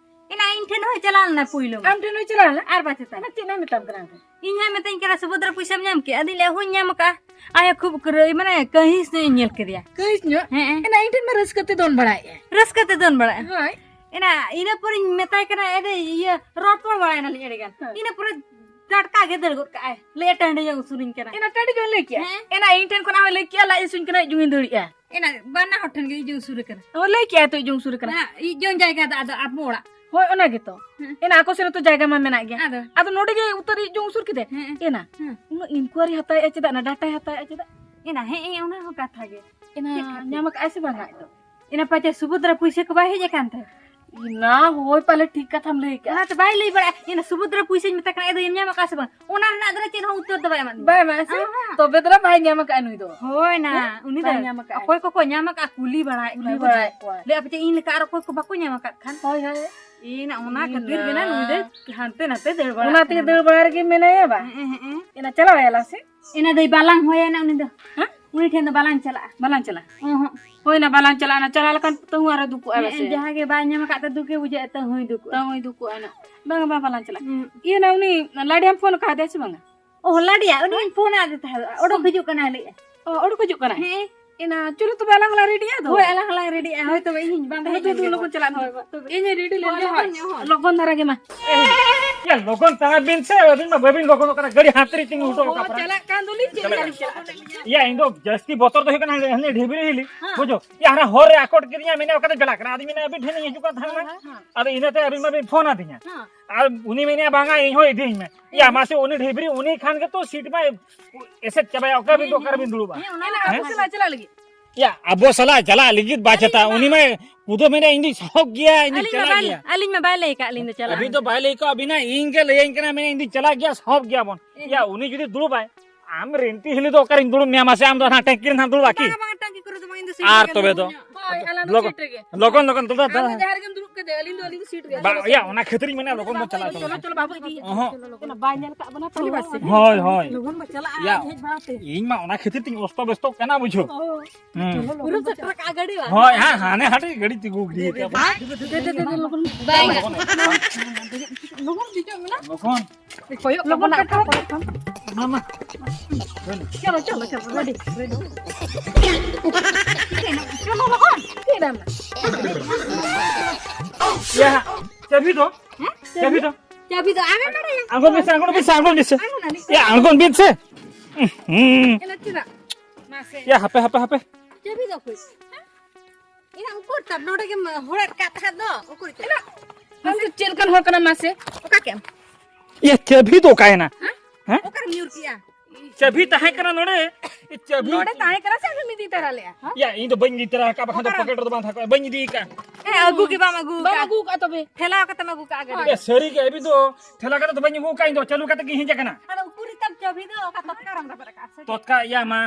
ᱮᱱᱟ ᱤᱧ ᱴᱷᱮᱱ ᱦᱚᱸᱭ ᱪᱟᱞᱟᱣ ᱞᱮᱱᱟ ᱯᱩᱭᱞᱩ ᱢᱟ᱾ ᱟᱢ ᱴᱷᱮᱱ ᱦᱚᱸᱭ ᱪᱟᱞᱟᱣ ᱞᱮᱱᱟ? ᱟᱨ ᱵᱟᱝ ᱪᱮᱛᱟᱱ᱾ ᱮᱱᱟ ᱪᱮᱫ ᱮ ᱢᱮᱛᱟᱢ ᱠᱟᱱᱟ ᱟᱢ ᱴᱷᱮᱱ? ᱤᱧ ᱦᱚᱸᱭ ᱢᱮᱛᱟᱹᱧ ᱠᱟᱱᱟ, "ᱥᱩᱵᱷᱚᱫᱨᱟ ᱯᱩᱭᱥᱟᱹᱢ ᱧᱟᱢ ᱠᱮᱜᱼᱟ?" ᱟᱫᱚᱧ ᱞᱟᱹᱭᱟ, "ᱦᱚᱸᱧ ᱧᱟᱢ ᱟᱠᱟᱜᱼᱟ᱾ ᱟᱭ ᱦᱚᱸ ᱠᱷᱩᱵ ᱠᱟᱹᱨᱟᱹᱭ, ᱢᱟᱱᱮ ᱠᱟᱹᱦᱤᱥ ᱧᱚᱜ ᱤᱧ ᱧᱮᱞ ᱠᱮᱫᱮᱭᱟ᱾ ᱠᱟᱹᱦᱤᱥ ᱧᱚᱜ? ᱦᱮᱸ, ᱦᱮᱸ᱾ ᱮᱱᱟ ᱤᱧ ᱴᱷᱮᱱ ᱢᱟ ᱨᱟᱹᱥᱠᱟᱹ ᱛᱮ ᱫᱚᱱ ᱵᱟᱲᱟᱭᱮᱫᱼᱟᱭ᱾ ᱨᱟᱹᱥᱠᱟᱹ ᱛᱮ ᱫᱚᱱ ᱵᱟᱲᱟᱭᱮᱫᱼᱟ?" ᱦᱳᱭ᱾ ᱮᱱᱟ ᱤᱱᱟᱹ ᱯᱚᱨᱮᱧ ᱢᱮᱛᱟᱭ ᱠᱟᱱᱟ, "ᱮ ᱫᱟᱹᱭ, ᱤᱭᱟᱹ, ᱨᱚᱯᱚᱲ ᱵᱟᱲᱟᱭᱮᱱᱟᱞᱤᱧ ᱟᱹᱰᱤ ᱜᱟᱱ᱾" ᱦᱮᱸ᱾ ᱤᱱᱟᱹ ᱯᱚᱨᱮ ᱴᱟᱴᱠᱟ ᱜᱮ ᱫᱟᱹᱲ ᱜᱚᱫ ᱠᱟᱜᱼᱟᱭ᱾ ᱞᱟᱹᱭᱟ ᱴᱟᱺᱰᱤ ᱡᱚᱝ ᱩᱥᱩᱨᱤᱧ ᱠᱟᱱᱟ᱾ ᱮᱱᱟ ᱴᱟᱺᱰᱤ ᱡᱚᱝ ᱞᱟᱹᱭ ᱠᱮᱜᱼᱟ? ᱦᱮᱸ᱾ ᱮᱱᱟ ᱤᱧ ᱴᱷᱮᱱ ᱠᱷᱚᱱᱟᱜ ᱦᱚᱸ ᱞᱟᱹᱭ ᱠᱮᱜᱼᱟ, ᱞᱟᱡ ᱦᱟᱹᱥᱩᱧ ᱠᱟᱱᱟ, ᱤᱡ ᱡᱚᱝ ᱤᱧ ᱫᱟᱹᱲᱮᱜᱼᱟ᱾ ᱮᱱᱟ ᱵᱟᱱᱟ ᱦᱚᱲ ᱴᱷᱮᱱ ᱜᱮ ᱤᱡ ᱡᱚᱝ ᱩᱥᱩᱨ ᱠᱟᱱᱟ᱾ ᱚ, ᱞᱟᱹᱭ ᱠᱮᱜᱼᱟᱭ ᱛᱚ ᱤᱡ ᱡᱚᱝ ᱩᱥᱩᱨ ᱠᱟᱱᱟ᱾ ᱦᱮᱸ, ᱤᱡ ᱡᱚᱝ ᱡᱟᱭᱜᱟ ᱫᱚ ᱟᱫᱚ ᱟᱵᱚ ᱚᱲᱟᱜ᱾ ᱦᱳᱭ, ᱚᱱᱟ ᱜᱮᱛᱚ᱾ ᱦᱮᱸ᱾ ᱮᱱᱟ ᱟᱠᱚ ᱥᱮᱱ ᱛᱚ ᱡᱟᱭᱜᱟ ᱢᱟ ᱢᱮᱱᱟᱜ ᱜᱮᱭᱟ᱾ ᱟᱫᱚ? ᱟᱫᱚ ᱱᱚᱰᱮ ᱜᱮ ᱩᱛᱟᱹᱨ ᱤᱡ ᱡᱚᱝ ᱩᱥᱩᱨ ᱠᱮᱫᱮ᱾ ᱦᱮᱸ᱾ ᱮᱱᱟ, ᱦᱮᱸ᱾ ᱩᱱᱟᱹᱜ inquiry ᱦᱟᱛᱟᱣᱮᱜᱼᱟ ᱪᱮᱫᱟᱜ? ᱚᱱᱟ ᱰᱟᱴᱟᱭ ᱦᱟᱛᱟᱣᱮᱜᱼᱟ ᱪᱮᱫᱟᱜ? ᱮᱱᱟ, ᱦᱮᱸ, ᱮ, ᱚᱱᱟ ᱦᱚᱸ ᱠᱟᱛᱷᱟ ᱜᱮ᱾ ᱮᱱᱟ ᱪᱮᱫ ᱠᱷᱟᱹᱛᱤᱨ? ᱧᱟᱢ ᱟᱠᱟᱫᱼᱟᱭ ᱥᱮ ᱵᱟᱝᱟ ᱟᱡ ᱫᱚ? ᱮᱱᱟ ᱯᱟᱪᱮ ᱥᱩᱵᱷᱚᱫᱨᱟ ᱯᱩᱭᱥᱟᱹ ᱠᱚ ᱵᱟᱭ ᱦᱮᱡ ᱟᱠᱟᱱ ᱛᱟᱭ? ᱮᱱᱟ, ᱦᱳᱭ, ᱯᱟᱞᱮ ᱴᱷᱤᱠ ᱠᱟᱛᱷᱟᱢ ᱞᱟᱹᱭ ᱠᱟᱜᱼᱟ᱾ ᱚᱱᱟᱛᱮ ᱵᱟᱭ ᱞᱟᱹᱭ ᱵᱟᱲᱟᱭᱟ᱾ ᱮᱱᱟ ᱥᱩᱵᱷᱚᱫᱨᱟ ᱯᱩᱭᱥᱟᱹᱧ ᱢᱮᱛᱟ ᱠᱟᱱᱟ, ᱟᱡ ᱫᱚᱭ ᱧᱟᱢ ᱟᱠᱟᱫᱼᱟ ᱥᱮ ᱵᱟᱝ? ᱚᱱᱟ ᱨᱮᱱᱟᱜ ᱫᱚ ᱪᱮᱫ ᱦᱚᱸ ᱩᱛᱛᱚᱨ ᱫᱚ ᱵᱟᱭ ᱮᱢᱟᱫ ᱫᱤᱧᱟ᱾ ᱵᱟᱭ ᱮᱢᱟᱜᱼᱟ ᱥᱮ? ᱟᱦᱟ᱾ ᱛᱚᱵᱮ ᱫᱚ ᱵᱟᱭ ᱧᱟᱢ ᱟᱠᱟᱫᱼᱟ ᱱᱩᱭ ᱫᱚ᱾ ᱦᱳᱭ ᱱᱟ, ᱦᱮᱸ? ᱩᱱᱤ ᱫᱚ ᱵᱟᱭ ᱧᱟᱢ ᱟᱠᱟᱫᱼᱟ᱾ ᱚᱠᱚᱭ ᱠᱚᱠᱚ ᱧᱟᱢ ᱟᱠᱟᱫᱼᱟ ᱠᱩᱞᱤ ᱵᱟᱲᱟᱭᱮᱫ ᱠᱩᱞᱤ ᱠᱚᱣᱟ, ᱵᱟᱲᱟᱭᱮᱫ ᱵᱩᱡᱷᱟᱹᱣ᱾ ᱠᱚᱣᱟ᱾ ᱞᱟᱹᱭᱟ ᱯᱟᱪᱮ ᱤᱧ ᱞᱮᱠᱟ ᱟᱨ ᱚᱠᱚᱭ ᱠᱚ ᱵᱟᱠᱚ ᱧᱟᱢ ᱟᱠᱟᱫ ᱠᱷᱟᱱ᱾ ᱦᱳᱭ, ᱦᱳᱭ᱾ ᱮᱱᱟ ᱚᱱᱟ ᱠᱷᱟᱹᱛᱤᱨ ᱜᱮ ᱱᱟ ᱱᱩᱭ ᱫᱚ ᱦᱟᱱᱛᱮ ᱱᱟᱛᱮ ᱫᱟᱹᱲ ᱵᱟᱲᱟᱜ ᱚᱱᱟ ᱛᱮᱜᱮ ᱠᱟᱱᱟ᱾ ᱫᱟᱹᱲ ᱵᱟᱲᱟ ᱨᱮᱜᱮ ᱢᱮᱱᱟᱭᱟ ᱵᱟ᱾ ᱦᱮᱸ, ᱦᱮᱸ, ᱦᱮᱸ᱾ ᱮᱱᱟ ᱪᱟᱞᱟᱣ ᱟᱭᱟᱞᱟ ᱥᱮ? ᱮᱱᱟ ᱫᱚᱭ ᱵᱟᱞᱟᱝ ᱦᱚᱭᱟ ᱱᱟ ᱩᱱᱤ ᱫᱚ᱾ ᱦᱮᱸ? ᱩᱱᱤ ᱴᱷᱮᱱ ᱫᱚ ᱵᱟᱞᱟᱝ ᱪᱟᱞᱟᱜᱼᱟ᱾ ᱵᱟᱞᱟᱝ ᱪᱟᱞᱟᱜᱼᱟ? ᱚᱦᱚᱸ᱾ ᱦᱳᱭ ᱱᱟ, ᱵᱟᱞᱟᱝ ᱪᱟᱞᱟᱜᱼᱟ ᱱᱟ, ᱪᱟᱞᱟᱣ ᱞᱮᱠᱷᱟᱱ ᱛᱟᱹᱦᱩ ᱟᱨᱚ ᱫᱩᱠᱩᱜᱼᱟ ᱦᱮᱸ, ᱵᱟᱥᱮ᱾ ᱡᱟᱦᱟᱸ ᱜᱮ ᱵᱟᱭ ᱧᱟᱢ ᱟᱠᱟᱫ ᱛᱮ ᱫᱩᱠᱮ ᱵᱩᱡᱷᱟᱹᱣᱮᱫ ᱛᱟᱹᱦᱩᱭ ᱫᱩᱠᱩᱜᱼᱟ᱾ ᱛᱟᱹᱦᱩᱭ ᱫᱩᱠᱩᱜᱼᱟ ᱱᱟ᱾ ᱵᱟᱝ, ᱵᱟᱝ, ᱵᱟᱞᱟᱝ ᱪᱟᱞᱟᱜᱼᱟ᱾ ᱦᱩᱸ᱾ ᱤᱭᱟᱹ ᱱᱟ, ᱩᱱᱤ ᱞᱟᱰᱤᱭᱟᱢ ᱯᱷᱳᱱ ᱟᱠᱟᱫᱮᱭᱟ ᱥᱮ ᱵᱟᱝᱟ? ᱚ, ᱞᱟᱰᱤᱭᱟ, ᱩᱱᱤᱧ ᱯᱷᱳᱱ ᱟᱫᱮ ᱛᱟᱦᱮᱸᱫ, ᱚᱰᱚᱠ ᱦᱤᱡᱩᱜ ᱠᱟᱱᱟᱭ ᱞᱟᱹᱭᱮᱫᱼᱟ᱾ ᱚ, ᱚᱰᱚᱠ ᱦᱤᱡᱩᱜ ᱠᱟᱱᱟᱭ? ᱦᱮᱸ᱾ ᱮᱱᱟ, ᱪᱚᱞᱚ ᱛᱚᱵᱮ ᱟᱞᱟᱝ ᱦᱚᱸᱞᱟᱝ ᱨᱮᱰᱤᱜᱼᱟ ᱟᱫᱚ᱾ ᱦᱳᱭ, ᱟᱞᱟᱝ ᱦᱚᱸᱞᱟᱝ ᱨᱮᱰᱤᱜᱼᱟ᱾ ᱦᱳᱭ, ᱛᱚᱵᱮ ᱤᱧ ᱵᱟᱝ ᱦᱳᱭ, ᱛᱟᱦᱮᱸ ᱫᱩ, ᱫᱩ, ᱠᱟᱱᱟ᱾ ᱞᱚᱜᱚᱱ ᱪᱟᱞᱟᱜ ᱢᱮ᱾ ᱦᱳᱭ, ᱦᱳᱭ, ᱛᱚᱵᱮ᱾ ᱤᱧ ᱨᱮᱰᱤ ᱞᱮᱱ ᱦᱳᱭ, ᱜᱮ, ᱦᱳᱭ᱾ ᱞᱚᱜᱚᱱ ᱧᱚᱜ, ᱦᱳᱭ᱾ ᱞᱚᱜᱚᱱ ᱫᱷᱟᱨᱟ ᱜᱮ ᱢᱟ᱾ ᱭᱟ, ᱞᱚᱜᱚᱱ ᱛᱟᱲᱟᱢ ᱵᱤᱱ ᱥᱮ, ᱟᱹᱵᱤᱱ ᱢᱟ ᱵᱟᱹᱵᱤᱱ ᱞᱚᱜᱚᱱᱚᱜ ᱠᱟᱱᱟ, ᱜᱟᱹᱰᱤ ᱦᱟᱱᱛᱮ ᱨᱮ ᱛᱤᱸᱜᱩ ᱦᱚᱴᱚ ᱠᱟᱜᱼᱟ ᱯᱟᱞᱮ᱾ ᱪᱟᱞᱟᱜ ᱠᱟᱱ ᱫᱚᱞᱤᱧ, ᱪᱮᱫ ᱞᱮᱠᱟ ᱞᱤᱧ ᱪᱟᱞᱟᱜᱼᱟ? ᱭᱟ, ᱤᱧ ᱫᱚ ᱡᱟᱹᱥᱛᱤ ᱵᱚᱛᱚᱨ ᱫᱚ ᱦᱩᱭᱩᱜ ᱠᱟᱱᱟ, ᱦᱟᱱᱮ, ᱦᱟᱱᱮ ᱰᱷᱤᱵᱽᱨᱤ ᱦᱤᱞᱤ, ᱦᱮᱸ᱾ ᱵᱩᱡᱷᱟᱹᱣ? ᱭᱟ, ᱦᱟᱱᱟ ᱦᱚᱨ ᱨᱮ ᱟᱠᱚᱴ ᱠᱤᱫᱤᱧᱟ, ᱢᱮᱱᱮ ᱚᱠᱟᱛᱮ ᱪᱟᱞᱟᱜ ᱠᱟᱱᱟ, ᱟᱫᱚ ᱢᱮᱱᱮ ᱟᱹᱵᱤᱱ ᱴᱷᱮᱱ ᱞᱤᱧ ᱦᱤᱡᱩᱜ ᱠᱟᱱ ᱛᱟᱦᱮᱸ ᱠᱟᱱᱟ᱾ ᱦᱮᱸ, ᱦᱮᱸ᱾ ᱟᱫᱚ ᱤᱱᱟᱹᱛᱮ ᱟᱹᱵᱤᱱ ᱢᱟᱵᱤᱱ ᱯᱷᱳᱱ ᱟᱹᱫᱤᱧᱟ᱾ ᱦᱮᱸ᱾ ᱟᱨ ᱩᱱᱤ ᱢᱮᱱᱮᱫᱼᱟ, "ᱵᱟᱝᱟ, ᱤᱧ ᱦᱚᱸ ᱤᱫᱤᱭᱟᱹᱧ ᱢᱮ᱾" ᱭᱟ, ᱢᱟᱥᱮ, ᱩᱱᱤ ᱰᱷᱤᱵᱽᱨᱤ, ᱩᱱᱤ ᱠᱷᱟᱱ ᱜᱮᱛᱚ ᱥᱤᱴ ᱢᱟᱭ ᱮᱥᱮᱫ ᱪᱟᱵᱟᱭᱟ᱾ ᱚᱠᱟ ᱵᱤᱱ ᱫᱚ, ᱚᱠᱟ ᱨᱮᱵᱤᱱ ᱫᱩᱲᱩᱵᱼᱟ? ᱦᱮᱸ, ᱚᱱᱟ ᱦᱮᱸ? ᱟᱵᱚ ᱥᱟᱞᱟᱜ ᱪᱟᱞᱟᱜ ᱞᱟᱹᱜᱤᱫ ᱵᱟᱭ ᱪᱮᱛᱟ᱾ ᱩᱱᱤ ᱢᱟ ᱠᱩᱫᱟᱹ ᱢᱮᱱᱮᱫᱼᱟ, "ᱤᱧ ᱫᱩᱧ ᱥᱟᱦᱚᱵ ᱜᱮᱭᱟ, ᱤᱧ ᱫᱩᱧ ᱟᱹᱞᱤᱧ ᱢᱟ ᱪᱟᱞᱟᱜ ᱵᱟᱭ, ᱜᱮᱭᱟ᱾" ᱟᱹᱞᱤᱧ ᱢᱟ ᱵᱟᱭ ᱞᱟᱹᱭ ᱟᱠᱟᱫ ᱞᱤᱧ ᱫᱚ ᱪᱟᱞᱟᱜ ᱟᱹᱵᱤᱱ ᱫᱚ ᱟᱹᱞᱤᱧ᱾ ᱵᱟᱭ ᱞᱟᱹᱭ ᱟᱠᱟᱫ ᱵᱤᱱᱟ, ᱤᱧ ᱜᱮ ᱞᱟᱹᱭᱟᱹᱧ ᱠᱟᱱᱟ, ᱢᱮᱱᱮᱫ, "ᱤᱧ ᱫᱩᱧ ᱪᱟᱞᱟᱜ ᱜᱮᱭᱟ, ᱥᱟᱦᱚᱵ ᱜᱮᱭᱟ ᱵᱚᱱ᱾" ᱮ᱾ ᱭᱟ, ᱩᱱᱤ ᱡᱩᱫᱤ ᱫᱩᱲᱩᱵᱟᱭ, ᱟᱢ ᱨᱮᱱᱴᱤ ᱦᱤᱞᱤ ᱫᱚ ᱚᱠᱟᱨᱮᱧ ᱫᱩᱲᱩᱵ ᱢᱮᱭᱟ? ᱢᱟᱥᱮ, ᱟᱢ ᱫᱚ ᱦᱟᱱᱟ ᱴᱮᱝᱠᱤ ᱨᱮ ᱦᱟᱱᱟ ᱫᱩᱲᱩᱵᱼᱟ ᱠᱤ? ᱵᱟᱝᱟ, ᱵᱟᱝᱟ, ᱴᱟᱝᱠᱤ ᱠᱚᱨᱮ ᱫᱚ ᱵᱟᱝ, ᱤᱧ ᱫᱚ ᱥᱤᱴ ᱟᱨ ᱨᱮᱜᱮ ᱛᱚᱵᱮ ᱫᱩᱲᱩᱵ ᱫᱚ? ᱧᱚᱜ᱾ ᱦᱳᱭ, ᱟᱞᱟᱝ ᱫᱚ ᱞᱚᱜᱚᱱ, ᱥᱤᱴ ᱨᱮᱜᱮ᱾ ᱞᱚᱜᱚᱱ, ᱞᱚᱜᱚᱱ, ᱫᱩᱲᱩᱵ ᱫᱚ᱾ ᱟᱢ ᱫᱚ ᱡᱟᱦᱟᱸ ᱨᱮᱜᱮᱢ ᱫᱩᱲᱩᱵ ᱠᱮᱫᱮ, ᱟᱹᱞᱤᱧ ᱫᱚ, ᱟᱹᱞᱤᱧ ᱫᱚ ᱥᱤᱴ ᱨᱮ᱾ ᱵᱟ-, ᱭᱟ, ᱚᱱᱟ ᱠᱷᱟᱹᱛᱤᱨ ᱤᱧ ᱢᱮᱱᱟ, ᱞᱚᱜᱚᱱ ᱵᱚᱱ ᱪᱟᱞᱟᱜᱼᱟ, ᱪᱚᱞᱚ, ᱪᱚᱞᱚ, ᱪᱚᱞᱚ, ᱵᱟᱹᱵᱩ, ᱤᱫᱤᱭᱮ᱾ ᱚᱦᱚᱸ᱾ ᱚᱱᱟ ᱵᱟᱭ ᱧᱮᱞ ᱠᱟᱜ ᱵᱚᱱᱟ, ᱛᱟᱦᱞᱮ ᱵᱟᱥᱮ᱾ ᱦᱳᱭ, ᱦᱳᱭ᱾ ᱞᱚᱜᱚᱱ ᱵᱚᱱ ᱪᱟᱞᱟᱜᱼᱟ, ᱭᱟ, ᱦᱮᱡ ᱵᱟᱲᱟ ᱛᱮ᱾ ᱤᱧ ᱢᱟ ᱚᱱᱟ ᱠᱷᱟᱹᱛᱤᱨ ᱛᱤᱧ ᱚᱥᱛᱚ ᱵᱮᱥᱛᱚᱜ ᱠᱟᱱᱟ, ᱵᱩᱡᱷᱟᱹᱣ᱾ ᱦᱳᱭ᱾ ᱦᱩᱸ᱾ ᱯᱩᱨᱟᱹ ᱥᱮᱴᱮᱨ ᱠᱟᱜᱼᱟ ᱜᱟᱹᱰᱤ ᱵᱟᱝ? ᱦᱳᱭ, ᱦᱮᱸ, ᱦᱟᱱᱮ ᱦᱟᱴᱮ ᱜᱟᱹᱰᱤ ᱛᱤᱸᱜᱩ ᱜᱤᱰᱤ ᱠᱟᱜᱼᱟ᱾ ᱫᱮ, ᱫᱮ, ᱫᱮ, ᱞᱚᱜᱚᱱ᱾ ᱵᱟᱭ ᱜᱟᱱᱚᱜ᱾ ᱞᱚᱜᱚᱱ ᱫᱮᱡᱚᱜ ᱢᱮ ᱱᱟ᱾ ᱞᱚᱜᱚᱱ᱾ ᱠᱚᱭᱚᱜ ᱠᱟᱵᱚᱱᱟ ᱚᱠᱟ ᱠᱚᱨᱮ ᱠᱷᱚᱱ᱾ ᱢᱟ, ᱢᱟ᱾ ᱪᱚᱞᱚ, ᱪᱚᱞᱚ, ᱪᱚᱞᱚ, ᱨᱮᱰᱤ, ᱨᱮᱰᱤ᱾ ᱪᱚᱞᱚ, ᱞᱚᱜᱚᱱ᱾ ᱪᱮᱫ ᱮᱢ ᱭᱟ, ᱪᱟᱹᱵᱤ ᱫᱚ? ᱦᱮᱸ? ᱪᱟᱹᱵᱤ ᱫᱚ? ᱪᱟᱹᱵᱤ ᱫᱚ ᱟᱢᱮᱢ ᱵᱟᱲᱟᱭᱟ? ᱟᱬᱜᱚᱱ ᱵᱤᱱ ᱥᱮ, ᱟᱬᱜᱚᱱ ᱵᱤᱱ ᱥᱮ, ᱟᱬᱜᱚᱱ ᱵᱤᱱ ᱥᱮ᱾ ᱟᱬᱜᱚᱱ ᱟᱹᱞᱤᱧ᱾ ᱭᱟ, ᱟᱬᱜᱚᱱ ᱵᱤᱱ ᱥᱮ᱾ ᱦᱩᱸ᱾ ᱮᱱᱟ ᱪᱮᱫᱟᱜ? ᱢᱟᱥᱮ᱾ ᱭᱟ, ᱦᱟᱯᱮ, ᱦᱟᱯᱮ, ᱦᱟᱯᱮ᱾ ᱪᱟᱹᱵᱤ ᱫᱚ ᱚᱠᱚᱭ? ᱮᱱᱟ ᱩᱠᱩᱨ ᱛᱟᱢ ᱱᱚᱰᱮ ᱜᱮᱢ ᱦᱚᱲᱮᱫ ᱠᱟᱜ ᱛᱟᱦᱮᱸᱫ ᱫᱚ, ᱩᱠᱩᱨ ᱪᱚ? ᱟᱢ ᱫᱚ ᱪᱮᱫ ᱞᱮᱠᱟᱱ ᱦᱚᱲ ᱠᱟᱱᱟᱢ ᱢᱟᱥᱮ? ᱚᱠᱟ ᱠᱮᱢ? ᱭᱟ, ᱪᱟᱹᱵᱤ ᱫᱚ ᱚᱠᱟᱭᱮᱱᱟ? ᱦᱮᱸ? ᱦᱮᱸ? ᱚᱠᱟᱨᱮᱢ ᱧᱩᱨ ᱠᱮᱜᱼᱟ? ᱪᱟᱹᱵᱤ ᱛᱟᱦᱮᱸ ᱠᱟᱱᱟ ᱱᱚᱰᱮ᱾ ᱪᱟᱹᱵᱤ ᱱᱚᱰᱮ ᱛᱟᱦᱮᱸ ᱠᱟᱱᱟ ᱥᱮ ᱟᱢᱮᱢ ᱤᱫᱤ ᱛᱟᱨᱟ ᱞᱮᱜᱼᱟ? ᱦᱮᱸ? ᱭᱟ, ᱤᱧ ᱫᱚ ᱵᱟᱹᱧ ᱤᱫᱤ ᱛᱟᱨᱟ ᱟᱠᱟᱫ, ᱵᱟᱠᱷᱟᱱ ᱫᱚ ᱚᱠᱟᱨᱮ? ᱯᱚᱠᱮᱴ ᱨᱮᱫᱚ ᱵᱟᱝ ᱛᱟᱦᱮᱸ ᱠᱚᱜᱼᱟ, ᱵᱟᱹᱧ ᱤᱫᱤ ᱟᱠᱟᱫ᱾ ᱦᱮᱸ, ᱟᱹᱜᱩ ᱜᱮ ᱵᱟᱢ ᱟᱹᱜᱩ ᱵᱟᱢ ᱟᱠᱟᱫ᱾ ᱟᱹᱜᱩ ᱟᱠᱟᱫ ᱛᱚᱵᱮ? ᱴᱷᱮᱞᱟᱣ ᱠᱟᱛᱮᱢ ᱟᱹᱜᱩ ᱠᱟᱜᱼᱟ ᱜᱟᱹᱰᱤ ᱭᱟ, ᱨᱮ᱾ ᱥᱟᱹᱨᱤ ᱜᱮ, ᱟᱹᱵᱤᱱ ᱫᱚ ᱴᱷᱮᱞᱟ ᱠᱟᱛᱮ ᱫᱚ ᱵᱟᱹᱧ ᱟᱹᱜᱩ ᱟᱠᱟᱫ, ᱤᱧ ᱫᱚ ᱪᱟᱹᱞᱩ ᱠᱟᱛᱮ ᱜᱤᱧ ᱦᱮᱡ ᱟᱠᱟᱱᱟ᱾ ᱟᱫᱚ ᱩᱠᱩᱨ ᱛᱟᱢ ᱪᱟᱹᱵᱤ ᱫᱚ ᱚᱠᱟ ᱛᱚᱛᱠᱟᱨᱮᱢ ᱨᱟᱵᱮᱫ ᱟᱠᱟᱫᱼᱟ ᱥᱮ? ᱛᱚᱛᱠᱟ, ᱭᱟ, ᱢᱟ᱾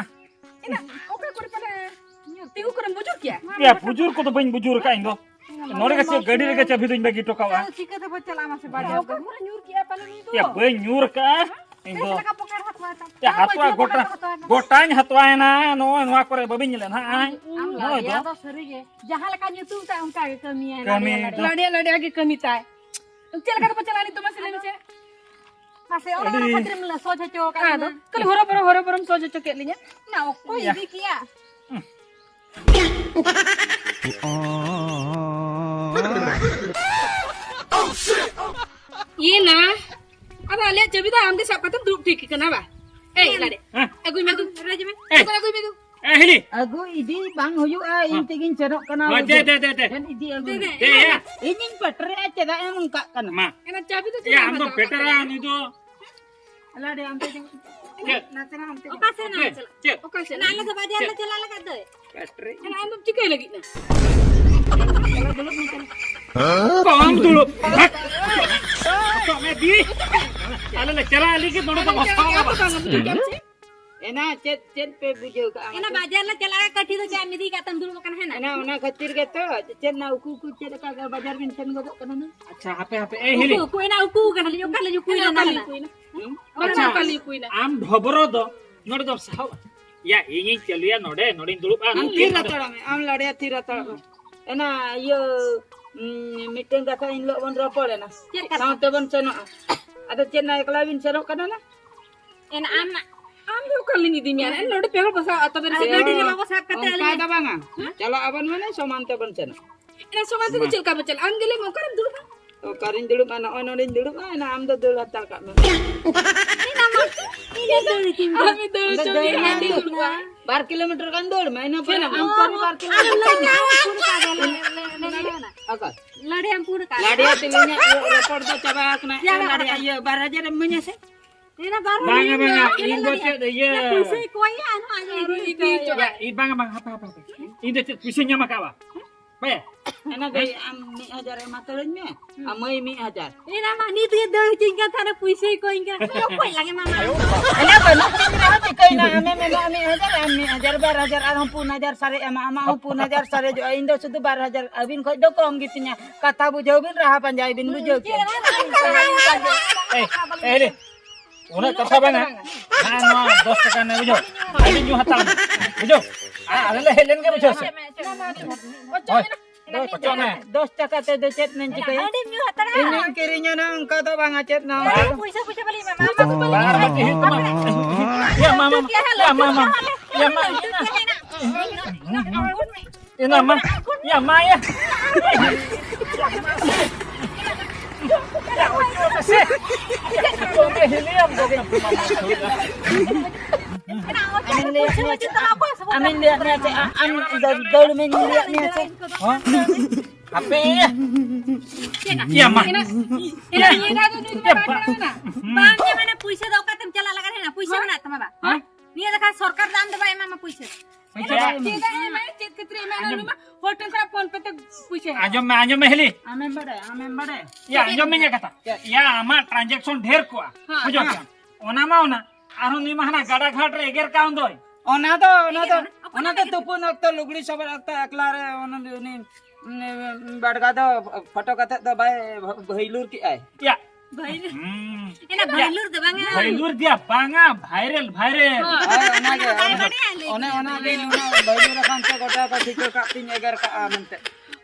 ᱮᱱᱟ, ᱚᱠᱟ ᱠᱚᱨᱮ ᱯᱟᱞᱮ ᱛᱤᱸᱜᱩ ᱠᱚᱨᱮᱢ ᱵᱩᱡᱩᱨ ᱠᱮᱭᱟ? ᱭᱟ, ᱵᱩᱡᱩᱨ ᱠᱚᱫᱚ ᱵᱟᱹᱧ ᱵᱩᱡᱩᱨ ᱟᱠᱟᱫ ᱤᱧ ᱫᱚ᱾ ᱱᱚᱰᱮ ᱜᱮ ᱪᱮᱫ ᱜᱟᱹᱰᱤ ᱨᱮᱜᱮ ᱪᱟᱹᱵᱤ ᱫᱚᱧ ᱵᱟᱹᱜᱤ ᱦᱚᱴᱚ ᱠᱟᱜᱼᱟ᱾ ᱟᱫᱚ ᱪᱤᱠᱟᱹ ᱛᱮᱵᱚ ᱪᱟᱞᱟᱜᱼᱟ ᱢᱟᱥᱮ ᱵᱟᱡᱟᱨ ᱫᱚ? ᱚᱠᱟ ᱠᱚᱨᱮ ᱧᱩᱨ ᱠᱮᱜᱼᱟ ᱯᱟᱞᱮ ᱱᱩᱭ ᱫᱚ? ᱭᱟ, ᱵᱟᱹᱧ ᱧᱩᱨ ᱠᱟᱜᱼᱟ ᱤᱧ ᱫᱚ᱾ ᱪᱮᱫ ᱞᱮᱠᱟ ᱯᱚᱠᱮᱴ ᱦᱟᱛᱟᱣᱟ ᱛᱟᱢ? ᱭᱟ, ᱦᱟᱛᱣᱟ ᱜᱚᱴᱟ, ᱜᱚᱴᱟᱧ ᱦᱟᱛᱣᱟᱭᱮᱱᱟ᱾ ᱱᱚᱜᱼᱚᱭ ᱱᱚᱣᱟ ᱠᱚᱨᱮ ᱵᱟᱹᱵᱤᱱ ᱧᱮᱞᱮᱫ ᱱᱟᱦᱟᱜ? ᱟᱢ ᱱᱚᱜᱼᱚᱭ ᱫᱚ᱾ ᱞᱟᱰᱮᱭᱟ ᱫᱚ ᱥᱟᱹᱨᱤ ᱜᱮ᱾ ᱡᱟᱦᱟᱸ ᱞᱮᱠᱟ ᱧᱩᱛᱩᱢ ᱛᱟᱭ ᱚᱱᱠᱟ ᱜᱮ ᱠᱟᱹᱢᱤᱭᱟᱭ, ᱠᱟᱹᱢᱤ ᱞᱟᱰᱮᱭᱟ, ᱫᱚ᱾ ᱞᱟᱰᱮᱭᱟ, ᱞᱟᱰᱮᱭᱟ ᱜᱮ ᱠᱟᱹᱢᱤ ᱛᱟᱭ᱾ ᱪᱮᱫ ᱞᱮᱠᱟ ᱛᱮᱠᱚ ᱪᱟᱞᱟᱜᱼᱟ ᱱᱤᱛᱚᱜ ᱢᱟᱥᱮ ᱞᱟᱹᱭ ᱢᱮᱥᱮ? ᱢᱟᱥᱮ, ᱚᱱᱟ ᱟᱹᱰᱤ ᱠᱷᱟᱹᱛᱤᱨ ᱮᱢ ᱥᱚᱡᱽ ᱦᱚᱪᱚ ᱟᱠᱟᱫ ᱟᱫᱚ ᱞᱤᱧᱟ᱾ ᱠᱷᱟᱹᱞᱤ ᱦᱚᱨᱚ ᱵᱚᱨᱚ, ᱦᱚᱨᱚ ᱵᱚᱨᱚᱢ ᱥᱚᱡᱽ ᱦᱚᱪᱚ ᱠᱮᱫ ᱞᱤᱧᱟ᱾ ᱱᱟ, ᱚᱠᱚᱭ ᱭᱟ᱾ ᱤᱫᱤ ᱠᱮᱭᱟ? ᱤᱭᱟᱹ ᱱᱟ, ᱟᱫᱚ ᱟᱞᱮᱭᱟᱜ ᱪᱟᱹᱵᱤ ᱫᱚ ᱟᱢ ᱜᱮ ᱥᱟᱵ ᱠᱟᱛᱮᱢ ᱫᱩᱲᱩᱵ ᱴᱷᱤᱠ ᱠᱟᱱᱟ ᱵᱟ? ᱮᱭ, ᱞᱟᱰᱮ᱾ ᱦᱮᱸ᱾ ᱟᱹᱜᱩᱭ ᱢᱮ, ᱟᱹᱜᱩᱭ ᱢᱮ᱾ ᱨᱟᱡᱽ ᱢᱮ᱾ ᱮᱭ᱾ ᱟᱹᱜᱩᱭ ᱢᱮ, ᱟᱹᱜᱩᱭ ᱢᱮ᱾ ᱮ, ᱦᱤᱞᱤ᱾ ᱟᱹᱜᱩ ᱤᱫᱤ ᱵᱟᱝ ᱦᱩᱭᱩᱜᱼᱟ, ᱤᱧ ᱦᱮᱸ᱾ ᱛᱮᱜᱤᱧ ᱥᱮᱱᱚᱜ ᱠᱟᱱᱟ᱾ ᱦᱮᱸ, ᱫᱮ, ᱫᱮ, ᱫᱮ, ᱫᱮ᱾ ᱫᱮᱱ ᱤᱫᱤ ᱟᱹᱜᱩᱭ ᱢᱮ᱾ ᱫᱮ, ᱭᱟ᱾ ᱤᱧᱤᱧ ᱯᱮᱴᱨᱮᱜᱼᱟ, ᱪᱮᱫᱟᱜ ᱮᱢ ᱚᱱᱠᱟᱜ ᱠᱟᱱᱟ? ᱢᱟ᱾ ᱮᱱᱟ ᱪᱟᱵᱤ ᱫᱚ ᱭᱟ, ᱪᱮᱫᱟᱜ ᱟᱢ ᱫᱚᱢ ᱦᱟᱛᱟᱣ ᱯᱮᱴᱮᱨᱟ, ᱠᱟᱫᱟ? ᱱᱩᱭ ᱫᱚ᱾ ᱟᱞᱟᱰᱮ, ᱟᱢ ᱛᱮ ᱪᱮᱫ? ᱱᱟᱛᱮ ᱱᱟ, ᱚᱱᱛᱮ ᱪᱮᱫ? ᱚᱠᱟ ᱥᱮᱱ ᱮᱢ ᱪᱮᱫ? ᱪᱟᱞᱟᱜ? ᱪᱮᱫ? ᱚᱠᱟ ᱥᱮᱱ? ᱟᱞᱮ ᱫᱚ ᱵᱟᱡᱟᱨ ᱞᱮ ᱪᱮᱫ? ᱪᱟᱞᱟᱜ ᱞᱟᱜᱟᱫ ᱫᱚ᱾ ᱯᱮᱴᱨᱮ᱾ ᱮᱱᱟ ᱟᱢ ᱫᱚᱢ ᱪᱤᱠᱟᱹᱭ ᱞᱟᱹᱜᱤᱫ ᱱᱟ? ᱠᱚᱢ ᱫᱩᱲᱩᱵ᱾ ᱦᱟᱴ᱾ ᱚᱪᱚᱜ ᱢᱮ, ᱫᱤ᱾ ᱟᱞᱮ ᱞᱮ ᱪᱟᱞᱟᱜ ᱞᱟᱹᱜᱤᱫ, ᱱᱚᱰᱮ ᱫᱚ ᱵᱷᱟᱥᱟᱣ ᱵᱟᱝ, ᱵᱟᱵᱟ᱾ ᱵᱩᱡᱷᱟᱹᱣ ᱠᱮᱫᱟᱢ ᱥᱮ? ᱮᱱᱟ ᱪᱮᱫ, ᱪᱮᱫ ᱯᱮ ᱵᱩᱡᱷᱟᱹᱣ ᱠᱟᱜᱼᱟ? ᱮᱱᱟ ᱵᱟᱡᱟᱨ ᱞᱮ ᱪᱟᱞᱟᱜᱼᱟ, ᱠᱟᱹᱴᱷᱤ ᱫᱚ ᱪᱮᱫ ᱮᱢ ᱤᱫᱤ ᱠᱟᱜ ᱛᱮᱢ ᱫᱩᱲᱩᱵ ᱟᱠᱟᱱᱟ ᱦᱮᱱᱟ? ᱮᱱᱟ ᱚᱱᱟ ᱠᱷᱟᱹᱛᱤᱨ ᱜᱮᱛᱚ, ᱪᱮᱫ ᱱᱟ ᱩᱠᱩ ᱩᱠᱩ ᱪᱮᱫ ᱞᱮᱠᱟ ᱵᱟᱡᱟᱨ ᱵᱤᱱ ᱥᱮᱱ ᱜᱚᱫᱚᱜ ᱠᱟᱱᱟ ᱱᱟ? ᱟᱪᱪᱷᱟ, ᱦᱟᱯᱮ, ᱦᱟᱯᱮ, ᱮ ᱩᱠᱩ, ᱦᱤᱞᱤ᱾ ᱩᱠᱩ, ᱮᱱᱟ ᱩᱠᱩ ᱠᱟᱱᱟᱞᱤᱧ, ᱚᱠᱟ ᱞᱤᱧ ᱩᱠᱩᱭᱮᱱᱟ ᱮᱱᱟ ᱚᱠᱟ ᱱᱟ? ᱞᱤᱧ ᱩᱠᱩᱭᱮᱱᱟ? ᱦᱩᱸ? ᱚᱱᱟ ᱟᱪᱪᱷᱟ, ᱚᱠᱟ ᱞᱤᱧ ᱩᱠᱩᱭᱮᱱᱟ? ᱟᱢ ᱰᱷᱚᱵᱨᱚ ᱫᱚ ᱱᱚᱰᱮ ᱫᱚᱢ ᱥᱟᱦᱟᱣᱟ? ᱭᱟ, ᱤᱧᱤᱧ ᱪᱟᱹᱞᱩᱭᱟ ᱱᱚᱰᱮ, ᱱᱚᱰᱮᱧ ᱫᱩᱲᱩᱵᱼᱟ, ᱟᱢ ᱱᱚᱰᱮᱧ ᱛᱷᱤᱨ ᱫᱩᱲᱩᱵᱼᱟ᱾ ᱦᱟᱛᱟᱲᱚᱜ ᱢᱮ, ᱟᱢ ᱞᱟᱲᱮᱭᱟ ᱛᱷᱤᱨ ᱦᱟᱛᱟᱲᱚᱜ ᱢᱮ᱾ ᱮᱱᱟ, ᱤᱭᱟᱹ, ᱩᱸ, ᱢᱤᱫᱴᱮᱱ ᱠᱟᱛᱷᱟ ᱮᱱ ᱦᱤᱞᱳᱜ ᱵᱚᱱ ᱨᱚᱯᱚᱲ ᱮᱱᱟ᱾ ᱪᱮᱫ ᱠᱟᱛᱷᱟ? ᱥᱟᱶᱛᱮ ᱵᱚᱱ ᱥᱮᱱᱚᱜᱼᱟ᱾ ᱟᱫᱚ ᱪᱮᱫ ᱱᱟ ᱮᱠᱞᱟ ᱵᱤᱱ ᱥᱮᱱᱚᱜ ᱠᱟᱱᱟ ᱱᱟ? ᱮᱱᱟ ᱟᱢ ᱢᱟ, ᱟᱢ ᱫᱚ ᱚᱠᱟ ᱨᱮᱞᱤᱧ ᱤᱫᱤ ᱢᱮᱭᱟ? ᱮᱱ ᱱᱚᱰᱮ ᱯᱮ ᱦᱚᱲ ᱵᱚ ᱥᱟᱵ ᱟᱛᱚ ᱵᱮᱱ ᱟᱨ ᱥᱮᱱᱚᱜᱼᱟ᱾ ᱜᱟᱹᱰᱤ ᱨᱮ ᱵᱟᱵᱚ ᱥᱟᱵ ᱠᱟᱛᱮ ᱚᱱᱠᱟ ᱟᱞᱮ ᱫᱚ ᱵᱟᱝᱟ᱾ ᱦᱮᱸ? ᱪᱟᱞᱟᱜ ᱟᱵᱚᱱ ᱢᱟᱱᱮ ᱥᱚᱢᱟᱱ ᱛᱮᱵᱚᱱ ᱥᱮᱱᱚᱜᱼᱟ᱾ ᱮᱱᱟ ᱥᱚᱢᱟᱱ ᱛᱮ ᱫᱚ ᱢᱟ᱾ ᱪᱮᱫ ᱞᱮᱠᱟ ᱵᱚ ᱪᱟᱞᱟᱜᱼᱟ? ᱟᱢ ᱜᱮ ᱞᱟᱹᱭ ᱢᱮ, ᱚᱠᱟᱨᱮᱢ ᱫᱩᱲᱩᱵᱼᱟ? ᱚᱠᱟᱨᱤᱧ ᱫᱩᱲᱩᱵᱼᱟ? ᱱᱚᱜᱼᱚᱭ ᱱᱚᱰᱮᱧ ᱫᱩᱲᱩᱵᱼᱟ, ᱮᱱᱟ ᱟᱢ ᱫᱚ ᱫᱟᱹᱲ ᱦᱟᱛᱟᱲ ᱠᱟᱜ ᱢᱮ᱾ ᱤᱧ ᱫᱚ ᱫᱟᱹᱲ ᱦᱚᱪᱚᱧ ᱢᱮ᱾ ᱟᱢ ᱫᱚ ᱫᱟᱹᱲ ᱦᱚᱪᱚ ᱢᱮ, ᱤᱧ ᱫᱩᱲᱩᱵᱼᱟ᱾ ᱵᱟᱨ ᱠᱤᱞᱳᱢᱤᱴᱟᱨ ᱜᱟᱱ ᱫᱟᱹᱲ ᱢᱮ, ᱤᱱᱟᱹ ᱯᱚᱨᱮ ᱟᱢ ᱯᱚᱨᱮ ᱵᱟᱨ ᱠᱤᱞᱳᱢᱤᱴᱟᱨ᱾ ᱚᱠᱟ? ᱞᱟᱰᱮᱭᱟᱢ ᱯᱩᱨ ᱠᱟᱜ᱾ ᱞᱟᱰᱮᱭᱟ ᱛᱮᱞᱤᱧᱟ, ᱨᱚᱯᱚᱲ ᱫᱚ ᱪᱟᱵᱟ ᱟᱠᱟᱱᱟ᱾ ᱮ ᱞᱟᱰᱮᱭᱟ, ᱤᱭᱟᱹ, ᱵᱟᱨ ᱦᱟᱡᱟᱨ ᱮᱢ ᱤᱢᱟᱹᱧᱟ ᱥᱮ? ᱮᱱᱟ ᱵᱟᱨ ᱵᱟᱝᱟ, ᱦᱟᱡᱟᱨ ᱵᱟᱝᱟ, ᱮᱢ ᱤᱧ ᱫᱚ ᱤᱢᱟᱹᱧᱟ᱾ ᱪᱮᱫ, ᱤᱭᱟᱹ, ᱯᱩᱭᱥᱟᱹᱭ ᱠᱚᱭᱟ, ᱱᱚᱣᱟ ᱤᱫᱤ ᱦᱚᱪᱚᱭᱟ᱾ ᱤᱭᱟᱹ, ᱤ-, ᱵᱟᱝᱟ, ᱵᱟᱝᱟ, ᱦᱟᱯᱮ, ᱦᱟᱯᱮ, ᱦᱟᱯᱮ᱾ ᱤᱧ ᱫᱚ ᱪᱮᱫ ᱯᱩᱭᱥᱟᱹᱧ ᱧᱟᱢ ᱟᱠᱟᱫᱼᱟ? ᱦᱮᱸ? ᱮᱱᱟ ᱫᱚ ᱟᱢ ᱢᱤᱫ ᱦᱟᱡᱟᱨ ᱮᱢ ᱦᱟᱛᱟᱲᱟᱹᱧ ᱢᱮ, ᱟᱨ ᱢᱟᱹᱭ ᱢᱤᱫ ᱦᱟᱡᱟᱨ᱾ ᱮᱱᱟ ᱢᱟ ᱱᱤᱛ ᱜᱮ ᱫᱟᱹᱲ ᱦᱚᱪᱚᱧ ᱠᱟᱱ ᱛᱟᱦᱮᱱᱟ, ᱯᱩᱭᱥᱟᱹᱭ ᱠᱚᱭᱟᱹᱧ ᱠᱟᱱᱟ᱾ ᱚᱠᱚᱭ ᱞᱟᱝ ᱮᱢᱟᱢᱟ? ᱮᱱᱟ ᱵᱟᱹᱱᱩᱜ ᱛᱤᱧ ᱨᱮᱦᱚᱸ ᱪᱤᱠᱟᱹᱭᱮᱱᱟ? ᱟᱢᱮᱢ ᱮᱢᱚᱜᱼᱟ ᱢᱤᱫ ᱦᱟᱡᱟᱨ, ᱟᱢ ᱢᱤᱫ ᱦᱟᱡᱟᱨ, ᱵᱟᱨ ᱦᱟᱡᱟᱨ, ᱟᱨᱦᱚᱸ ᱯᱩᱱ ᱦᱟᱡᱟᱨ ᱥᱟᱨᱮᱡ ᱮᱢᱟ, ᱟᱢᱟᱜ ᱦᱚᱸ ᱯᱩᱱ ᱦᱟᱡᱟᱨ ᱥᱟᱨᱮᱡᱚᱜᱼᱟ᱾ ᱤᱧ ᱫᱚ ᱥᱩᱫᱷᱩ ᱵᱟᱨ ᱦᱟᱡᱟᱨ, ᱟᱹᱵᱤᱱ ᱠᱷᱚᱡ ᱫᱚ ᱠᱚᱢ ᱜᱮᱛᱤᱧᱟ᱾ ᱠᱟᱛᱷᱟ ᱵᱩᱡᱷᱟᱹᱣ ᱵᱤᱱ, ᱨᱟᱦᱟ ᱯᱟᱸᱡᱟᱭ ᱵᱤᱱ, ᱵᱩᱡᱷᱟᱹᱣ ᱠᱮᱫᱟ? ᱮᱭ, ᱮᱭ ᱨᱮ, ᱩᱱᱟᱹᱜ ᱠᱟᱛᱷᱟ ᱵᱟᱝᱟ᱾ ᱦᱮᱸ, ᱱᱚᱣᱟ ᱫᱚᱥ ᱴᱟᱠᱟ ᱨᱮᱱᱟᱜ, ᱵᱩᱡᱷᱟᱹᱣ? ᱟᱹᱰᱤ ᱧᱩ ᱦᱟᱛᱟᱲ ᱢᱮ, ᱵᱩᱡᱷᱟᱹᱣ? ᱟᱨ ᱟᱞᱮ ᱞᱮ ᱦᱮᱡ ᱞᱮᱱ ᱜᱮ, ᱵᱩᱡᱷᱟᱹᱣ ᱥᱮ? ᱦᱳᱭ, ᱫᱚᱥ ᱴᱟᱠᱟ ᱛᱮ ᱫᱚ ᱪᱮᱫ ᱢᱮᱱ ᱪᱤᱠᱟᱹᱭᱟ? ᱟᱹᱰᱤ ᱧᱩ ᱦᱟᱛᱟᱲᱟ᱾ ᱤᱧᱤᱧ ᱠᱤᱨᱤᱧᱟ ᱱᱟ, ᱚᱱᱠᱟ ᱫᱚ ᱵᱟᱝᱟ ᱪᱮᱫ ᱱᱟ, ᱚᱱᱠᱟ ᱫᱚ᱾ ᱯᱩᱭᱥᱟᱹ, ᱯᱩᱭᱥᱟᱹ ᱵᱟᱞᱮ ᱮᱢᱟᱢᱟ᱾ ᱵᱟᱝ, ᱵᱟᱝ, ᱪᱮᱫ ᱦᱚᱸ ᱵᱟᱝ᱾ ᱭᱟ, ᱢᱟ, ᱢᱟ, ᱢᱟ᱾ ᱭᱟ, ᱢᱟ, ᱢᱟ᱾ ᱭᱟ, ᱢᱟ, ᱤᱧ ᱫᱚ᱾ ᱮᱱᱟ ᱢᱟ, ᱭᱟ ᱢᱟ ᱭᱟ᱾ ᱭᱟ, ᱚᱪᱚᱜ ᱢᱮᱥᱮ᱾ ᱟᱢᱤᱧ ᱞᱟᱹᱭᱟᱫ ᱢᱮᱭᱟ ᱪᱮ, ᱟ-, ᱟᱢ ᱫᱟᱹᱲ ᱢᱮᱧ ᱞᱟᱹᱭᱟᱫ ᱢᱮᱭᱟ ᱪᱮ? ᱦᱮᱸ? ᱦᱟᱯᱮ᱾ ᱭᱟ ᱢᱟ᱾ ᱮᱱᱟ, ᱮᱱᱟ, ᱱᱤᱭᱟᱹ ᱫᱷᱟᱣ ᱫᱚ ᱱᱩᱭ ᱫᱚ ᱵᱟᱭ ᱢᱮᱱᱟ᱾ ᱵᱟᱝ ᱜᱮ ᱢᱟᱱᱮ ᱯᱩᱭᱥᱟᱹ ᱫᱚ ᱚᱠᱟᱛᱮᱢ ᱪᱟᱞᱟᱜ ᱞᱟᱜᱟᱜ ᱦᱮᱱᱟ? ᱯᱩᱭᱥᱟᱹ ᱢᱮᱱᱟᱜ ᱛᱟᱢᱟ ᱵᱟ? ᱦᱮᱸ? ᱱᱤᱭᱟᱹ ᱫᱚ ᱠᱷᱟᱱ ᱥᱚᱨᱠᱟᱨ ᱫᱚ ᱟᱢ ᱫᱚ ᱵᱟᱭ ᱮᱢᱟᱢᱟ ᱯᱩᱭᱥᱟᱹ᱾ ᱯᱩᱭᱥᱟᱹ ᱵᱟᱭ ᱮᱢᱟ᱾ ᱪᱮᱫᱟᱜ ᱮ ᱮᱢᱟᱭ? ᱪᱮᱫ ᱠᱷᱟᱹᱛᱤᱨ ᱮ ᱮᱢᱟᱭ? ᱟᱸᱡᱚᱢ᱾ ᱱᱩᱭ ᱢᱟ ᱦᱚᱲ ᱴᱷᱮᱱ ᱠᱷᱚᱱᱟᱜ ᱯᱷᱳᱱ ᱯᱮ ᱛᱮ ᱯᱩᱭᱥᱟᱹ ᱦᱮᱡ ᱟᱸᱡᱚᱢ ᱢᱮ, ᱟᱸᱡᱚᱢ ᱢᱮ, ᱦᱤᱞᱤ᱾ ᱟᱢᱮᱢ ᱵᱟᱰᱟᱭᱟ, ᱟᱢᱮᱢ ᱵᱟᱰᱟᱭᱟ᱾ ᱭᱟ, ᱟᱸᱡᱚᱢ ᱢᱮ ᱤᱧᱟᱹᱜ ᱠᱟᱛᱷᱟ᱾ ᱪᱮᱫ? ᱭᱟ, ᱟᱢᱟᱜ ᱴᱨᱟᱱᱡᱮᱠᱥᱚᱱ ᱰᱷᱮᱨ ᱠᱚᱜᱼᱟ᱾ ᱦᱮᱸ, ᱵᱩᱡᱷᱟᱹᱣ ᱦᱮᱸ᱾ ᱠᱮᱫᱟᱢ? ᱚᱱᱟ ᱢᱟ ᱚᱱᱟ᱾ ᱟᱨᱦᱚᱸ ᱱᱩᱭ ᱢᱟ ᱦᱟᱱᱟ ᱜᱟᱰᱟ ᱜᱷᱟᱴ ᱨᱮ ᱮᱜᱮᱨ ᱠᱟᱣ ᱫᱚᱭ᱾ ᱚᱱᱟ ᱫᱚ, ᱚᱱᱟ ᱫᱚ, ᱮᱜᱮᱨ, ᱚᱱᱟ ᱚᱱᱟ ᱫᱚ ᱮᱜᱮᱨ᱾ ᱛᱩᱯᱩᱱ ᱚᱠᱛᱚ ᱞᱩᱜᱽᱲᱤ ᱥᱚᱵᱚᱫ ᱚᱠᱛᱚ ᱮᱠᱞᱟ ᱨᱮ ᱩᱱᱤ, ᱩᱱᱤ, ᱩᱱᱤ ᱵᱟᱰᱜᱟ ᱫᱚ ᱯᱷᱳᱴᱳ ᱠᱟᱛᱮ ᱫᱚ ᱵᱟᱭ ᱵᱷᱟᱹᱭᱞᱩᱨ ᱠᱮᱜᱼᱟᱭ᱾ ᱭᱟ, ᱵᱷᱟᱹᱭᱞᱩᱨ᱾ ᱦᱩᱸ᱾ ᱮᱱᱟ ᱵᱷᱟᱹᱭᱞᱩᱨ ᱫᱚ ᱵᱟᱝᱟ᱾ ᱵᱷᱟᱹᱭᱞᱩᱨ ᱫᱚ ᱵᱟᱝᱟ, ᱵᱷᱟᱭᱨᱟᱞ, ᱵᱷᱟᱭᱨᱟᱞ᱾ ᱦᱳᱭ, ᱚᱱᱟ ᱜᱮ, ᱵᱟᱭ ᱚᱱᱟ ᱜᱮ᱾ ᱵᱟᱰᱟᱭᱟ ᱞᱟᱹᱭ ᱚᱱᱮ, ᱫᱚ᱾ ᱚᱱᱟ ᱜᱮ ᱱᱩᱱᱟᱹᱜ ᱵᱷᱟᱹᱭᱞᱩᱨ ᱟᱠᱟᱱ ᱛᱮ ᱜᱚᱴᱟ ᱠᱚ ᱴᱷᱤᱠᱟᱹ ᱠᱟᱜ ᱛᱤᱧ ᱮᱜᱮᱨ ᱠᱟᱜᱼᱟ ᱢᱮᱱᱛᱮ᱾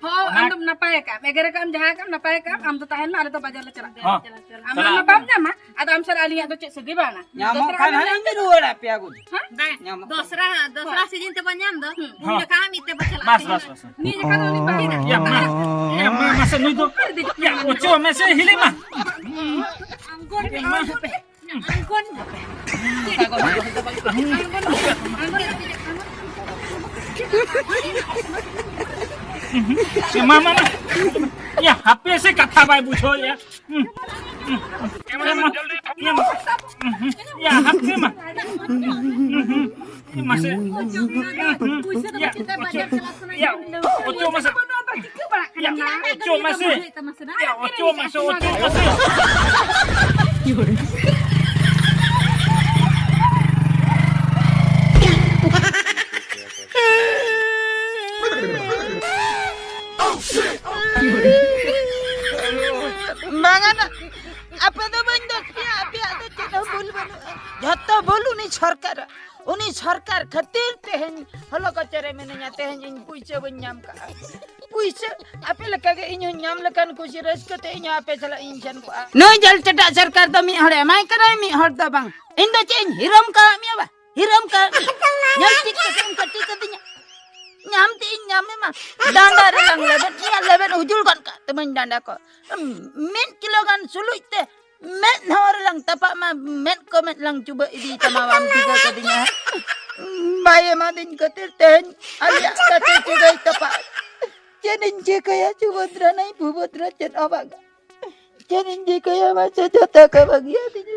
ᱦᱚᱸ, ᱚᱱᱟ ᱟᱢ ᱫᱚᱢ ᱱᱟᱯᱟᱭ ᱟᱠᱟᱫ, ᱮᱜᱮᱨ ᱟᱠᱟᱫ ᱟᱢ, ᱡᱟᱦᱟᱸ ᱟᱠᱟᱫ ᱟᱢ, ᱱᱟᱯᱟᱭ ᱟᱠᱟᱫ ᱟᱢ, ᱟᱢ ᱫᱚ ᱛᱟᱦᱮᱱ ᱢᱮ, ᱟᱞᱮ ᱫᱚ ᱵᱟᱡᱟᱨ ᱞᱮ ᱪᱟᱞᱟᱜ ᱠᱟᱱᱟ᱾ ᱦᱚᱸ᱾ ᱟᱢ ᱪᱟᱞᱟᱜ, ᱫᱚ ᱪᱟᱞᱟᱜ᱾ ᱵᱟᱢ ᱧᱟᱢᱟ, ᱟᱫᱚ ᱟᱢ ᱥᱟᱞᱟᱜ ᱟᱹᱞᱤᱧᱟᱜ ᱫᱚ ᱪᱮᱫ ᱥᱟᱹᱜᱟᱹᱭ ᱵᱟᱝᱟ? ᱧᱟᱢᱚᱜ ᱫᱚᱥᱨᱟ ᱠᱷᱟᱱ ᱦᱚᱸ ᱦᱟᱸᱜ ᱤᱧ ᱨᱩᱣᱟᱹᱲᱟ ᱯᱮᱭᱟ ᱜᱩᱞᱤ᱾ ᱦᱮᱸ? ᱧᱟᱢᱚᱜ ᱠᱷᱟᱱ᱾ ᱫᱚᱥᱨᱟ, ᱫᱚᱥᱨᱟ ᱥᱤᱡᱤᱱ ᱛᱮᱵᱚᱱ ᱧᱟᱢ ᱫᱚ, ᱦᱩᱸ᱾ ᱩᱱ ᱦᱚᱸ᱾ ᱡᱚᱠᱷᱟ ᱦᱟᱸᱜ ᱢᱤᱫ ᱛᱮᱵᱚ ᱪᱟᱞᱟᱜ ᱵᱟᱥ, ᱠᱟᱱᱟ᱾ ᱵᱟᱥ, ᱵᱟᱥ᱾ ᱱᱤᱭᱟᱹ ᱡᱚᱠᱷᱟ ᱫᱚ ᱩᱱᱤ ᱵᱟᱹᱜᱤ ᱫᱟ᱾ ᱭᱟ, ᱢᱟ, ᱭᱟ, ᱢᱟ, ᱢᱟᱥᱮ ᱱᱩᱭ ᱫᱚ, ᱭᱟ, ᱚᱪᱚᱜ ᱢᱮᱥᱮ, ᱦᱤᱞᱤ ᱢᱟ᱾ ᱟᱢᱜᱚᱱ ᱢᱟ᱾ ᱟᱢᱜᱚᱱ᱾ ᱮ, ᱢᱟ, ᱢᱟ, ᱢᱟ᱾ ᱭᱟ, ᱦᱟᱯᱮ ᱥᱮ, ᱠᱟᱛᱷᱟ ᱵᱟᱭ ᱵᱩᱡᱷᱟᱹᱣᱮᱫᱼᱟ᱾ ᱦᱩᱸ, ᱦᱩᱸ, ᱦᱩᱸ᱾ ᱮ, ᱢᱟ, ᱢᱟ᱾ ᱭᱟ, ᱢᱟ᱾ ᱦᱩᱸ, ᱦᱩᱸ᱾ ᱭᱟ, ᱦᱟᱯᱮ ᱢᱟ᱾ ᱦᱩᱸ, ᱦᱩᱸ᱾ ᱢᱟᱥᱮ᱾ ᱦᱩᱸ, ᱦᱩᱸ᱾ ᱭᱟ, ᱚᱪᱚᱜ, ᱭᱟ, ᱚᱪᱚᱜ ᱢᱟᱥᱮ᱾ ᱭᱟ, ᱚᱪᱚᱜ ᱢᱟᱥᱮ, ᱚᱪᱚᱜ ᱢᱟᱥᱮ᱾ ᱵᱟᱝᱟ ᱱᱟ, ᱟᱯᱮ ᱫᱚ ᱵᱟᱹᱧ ᱫᱳᱥ ᱯᱮᱭᱟ, ᱟᱯᱮᱭᱟᱜ ᱫᱚ ᱪᱮᱫ ᱦᱚᱸ ᱵᱷᱩᱞ ᱵᱟᱹᱱᱩᱜᱼᱟ᱾ ᱡᱷᱚᱛᱚ ᱵᱷᱩᱞ ᱩᱱᱤ ᱥᱚᱨᱠᱟᱨᱟᱜ᱾ ᱩᱱᱤ ᱥᱚᱨᱠᱟᱨ ᱠᱷᱟᱹᱛᱤᱨ ᱛᱮᱦᱮᱧ ᱦᱚᱞᱚ ᱠᱚᱪᱮ ᱨᱮ ᱢᱤᱱᱟᱹᱧᱟ, ᱛᱮᱦᱮᱧ ᱤᱧ ᱯᱩᱭᱥᱟᱹ ᱵᱟᱹᱧ ᱧᱟᱢ ᱠᱟᱜᱼᱟ᱾ ᱯᱩᱭᱥᱟᱹ ᱟᱯᱮ ᱞᱮᱠᱟᱜᱮ ᱤᱧ ᱦᱚᱸᱧ ᱧᱟᱢ ᱞᱮᱠᱷᱟᱱ ᱠᱩᱥᱤ ᱨᱟᱹᱥᱠᱟᱹ ᱛᱮ ᱤᱧ ᱦᱚᱸ ᱟᱯᱮ ᱥᱟᱞᱟᱜ ᱤᱧ ᱥᱮᱱ ᱠᱚᱜᱼᱟ᱾ ᱱᱩᱭ ᱡᱟᱞ ᱪᱮᱴᱟᱜ ᱥᱚᱨᱠᱟᱨ ᱫᱚ ᱢᱤᱫ ᱦᱚᱲᱮ ᱮᱢᱟᱭ ᱠᱟᱱᱟᱭ, ᱢᱤᱫ ᱦᱚᱲ ᱫᱚ ᱵᱟᱝ᱾ ᱤᱧ ᱫᱚ ᱪᱮᱫ ᱤᱧ ᱦᱤᱨᱚᱢ ᱠᱟᱣᱟᱫ ᱢᱮᱭᱟ ᱵᱟ? ᱦᱤᱨᱚᱢ ᱠᱟᱣᱟᱫ ᱢᱮᱭᱟ? ᱧᱮᱞ ᱪᱮᱫ ᱠᱟᱛᱮᱢ ᱠᱟᱹᱴᱤ ᱠᱟᱹᱫᱤᱧᱟ? ᱧᱟᱢ ᱛᱮ ᱤᱧ ᱧᱟᱢ ᱢᱮ ᱢᱟ᱾ ᱰᱟᱸᱰᱟ ᱨᱮ ᱞᱟᱝ ᱞᱮᱵᱮᱫ ᱢᱮᱭᱟ, ᱞᱮᱵᱮᱫ ᱩᱡᱩᱲ ᱜᱚᱫ ᱠᱟᱜ ᱛᱟᱢᱟᱹᱧ ᱰᱟᱸᱰᱟ ᱠᱚ᱾ ᱢᱤᱫ ᱠᱤᱞᱳ ᱜᱟᱱ ᱥᱩᱞᱩᱡ ᱛᱮ ᱢᱮᱫ ᱦᱚᱸ ᱨᱮᱞᱟᱝ ᱛᱟᱯᱟᱜ ᱢᱟ, ᱢᱮᱫ ᱠᱚ ᱢᱮᱫ ᱞᱟᱝ ᱪᱩᱵᱟᱹᱜ ᱤᱫᱤᱭ ᱛᱟᱢᱟ, ᱵᱟᱢ ᱴᱷᱤᱠᱟᱹ ᱠᱟᱫᱤᱧᱟ᱾ ᱵᱟᱭ ᱮᱢᱟᱫᱤᱧ ᱠᱷᱟᱹᱛᱤᱨ ᱛᱮᱦᱮᱧ ᱟᱞᱮᱭᱟᱜ ᱜᱟᱛᱮ ᱥᱟᱹᱜᱟᱹᱭ ᱛᱟᱯᱟᱜ᱾ ᱪᱮᱫ ᱤᱧ ᱪᱤᱠᱟᱹᱭᱟ ᱥᱩᱵᱷᱚᱫᱨᱟ, ᱱᱟᱹᱭ ᱵᱷᱩᱵᱷᱚᱫᱨᱟ ᱪᱮᱫ ᱦᱚᱸ ᱵᱟᱝ᱾ ᱪᱮᱫ ᱤᱧ ᱪᱤᱠᱟᱹᱭᱟ ᱢᱟᱥᱮ, ᱡᱚᱛᱚ ᱠᱚ ᱵᱟᱹᱜᱤᱭᱟᱫᱤᱧᱟ᱾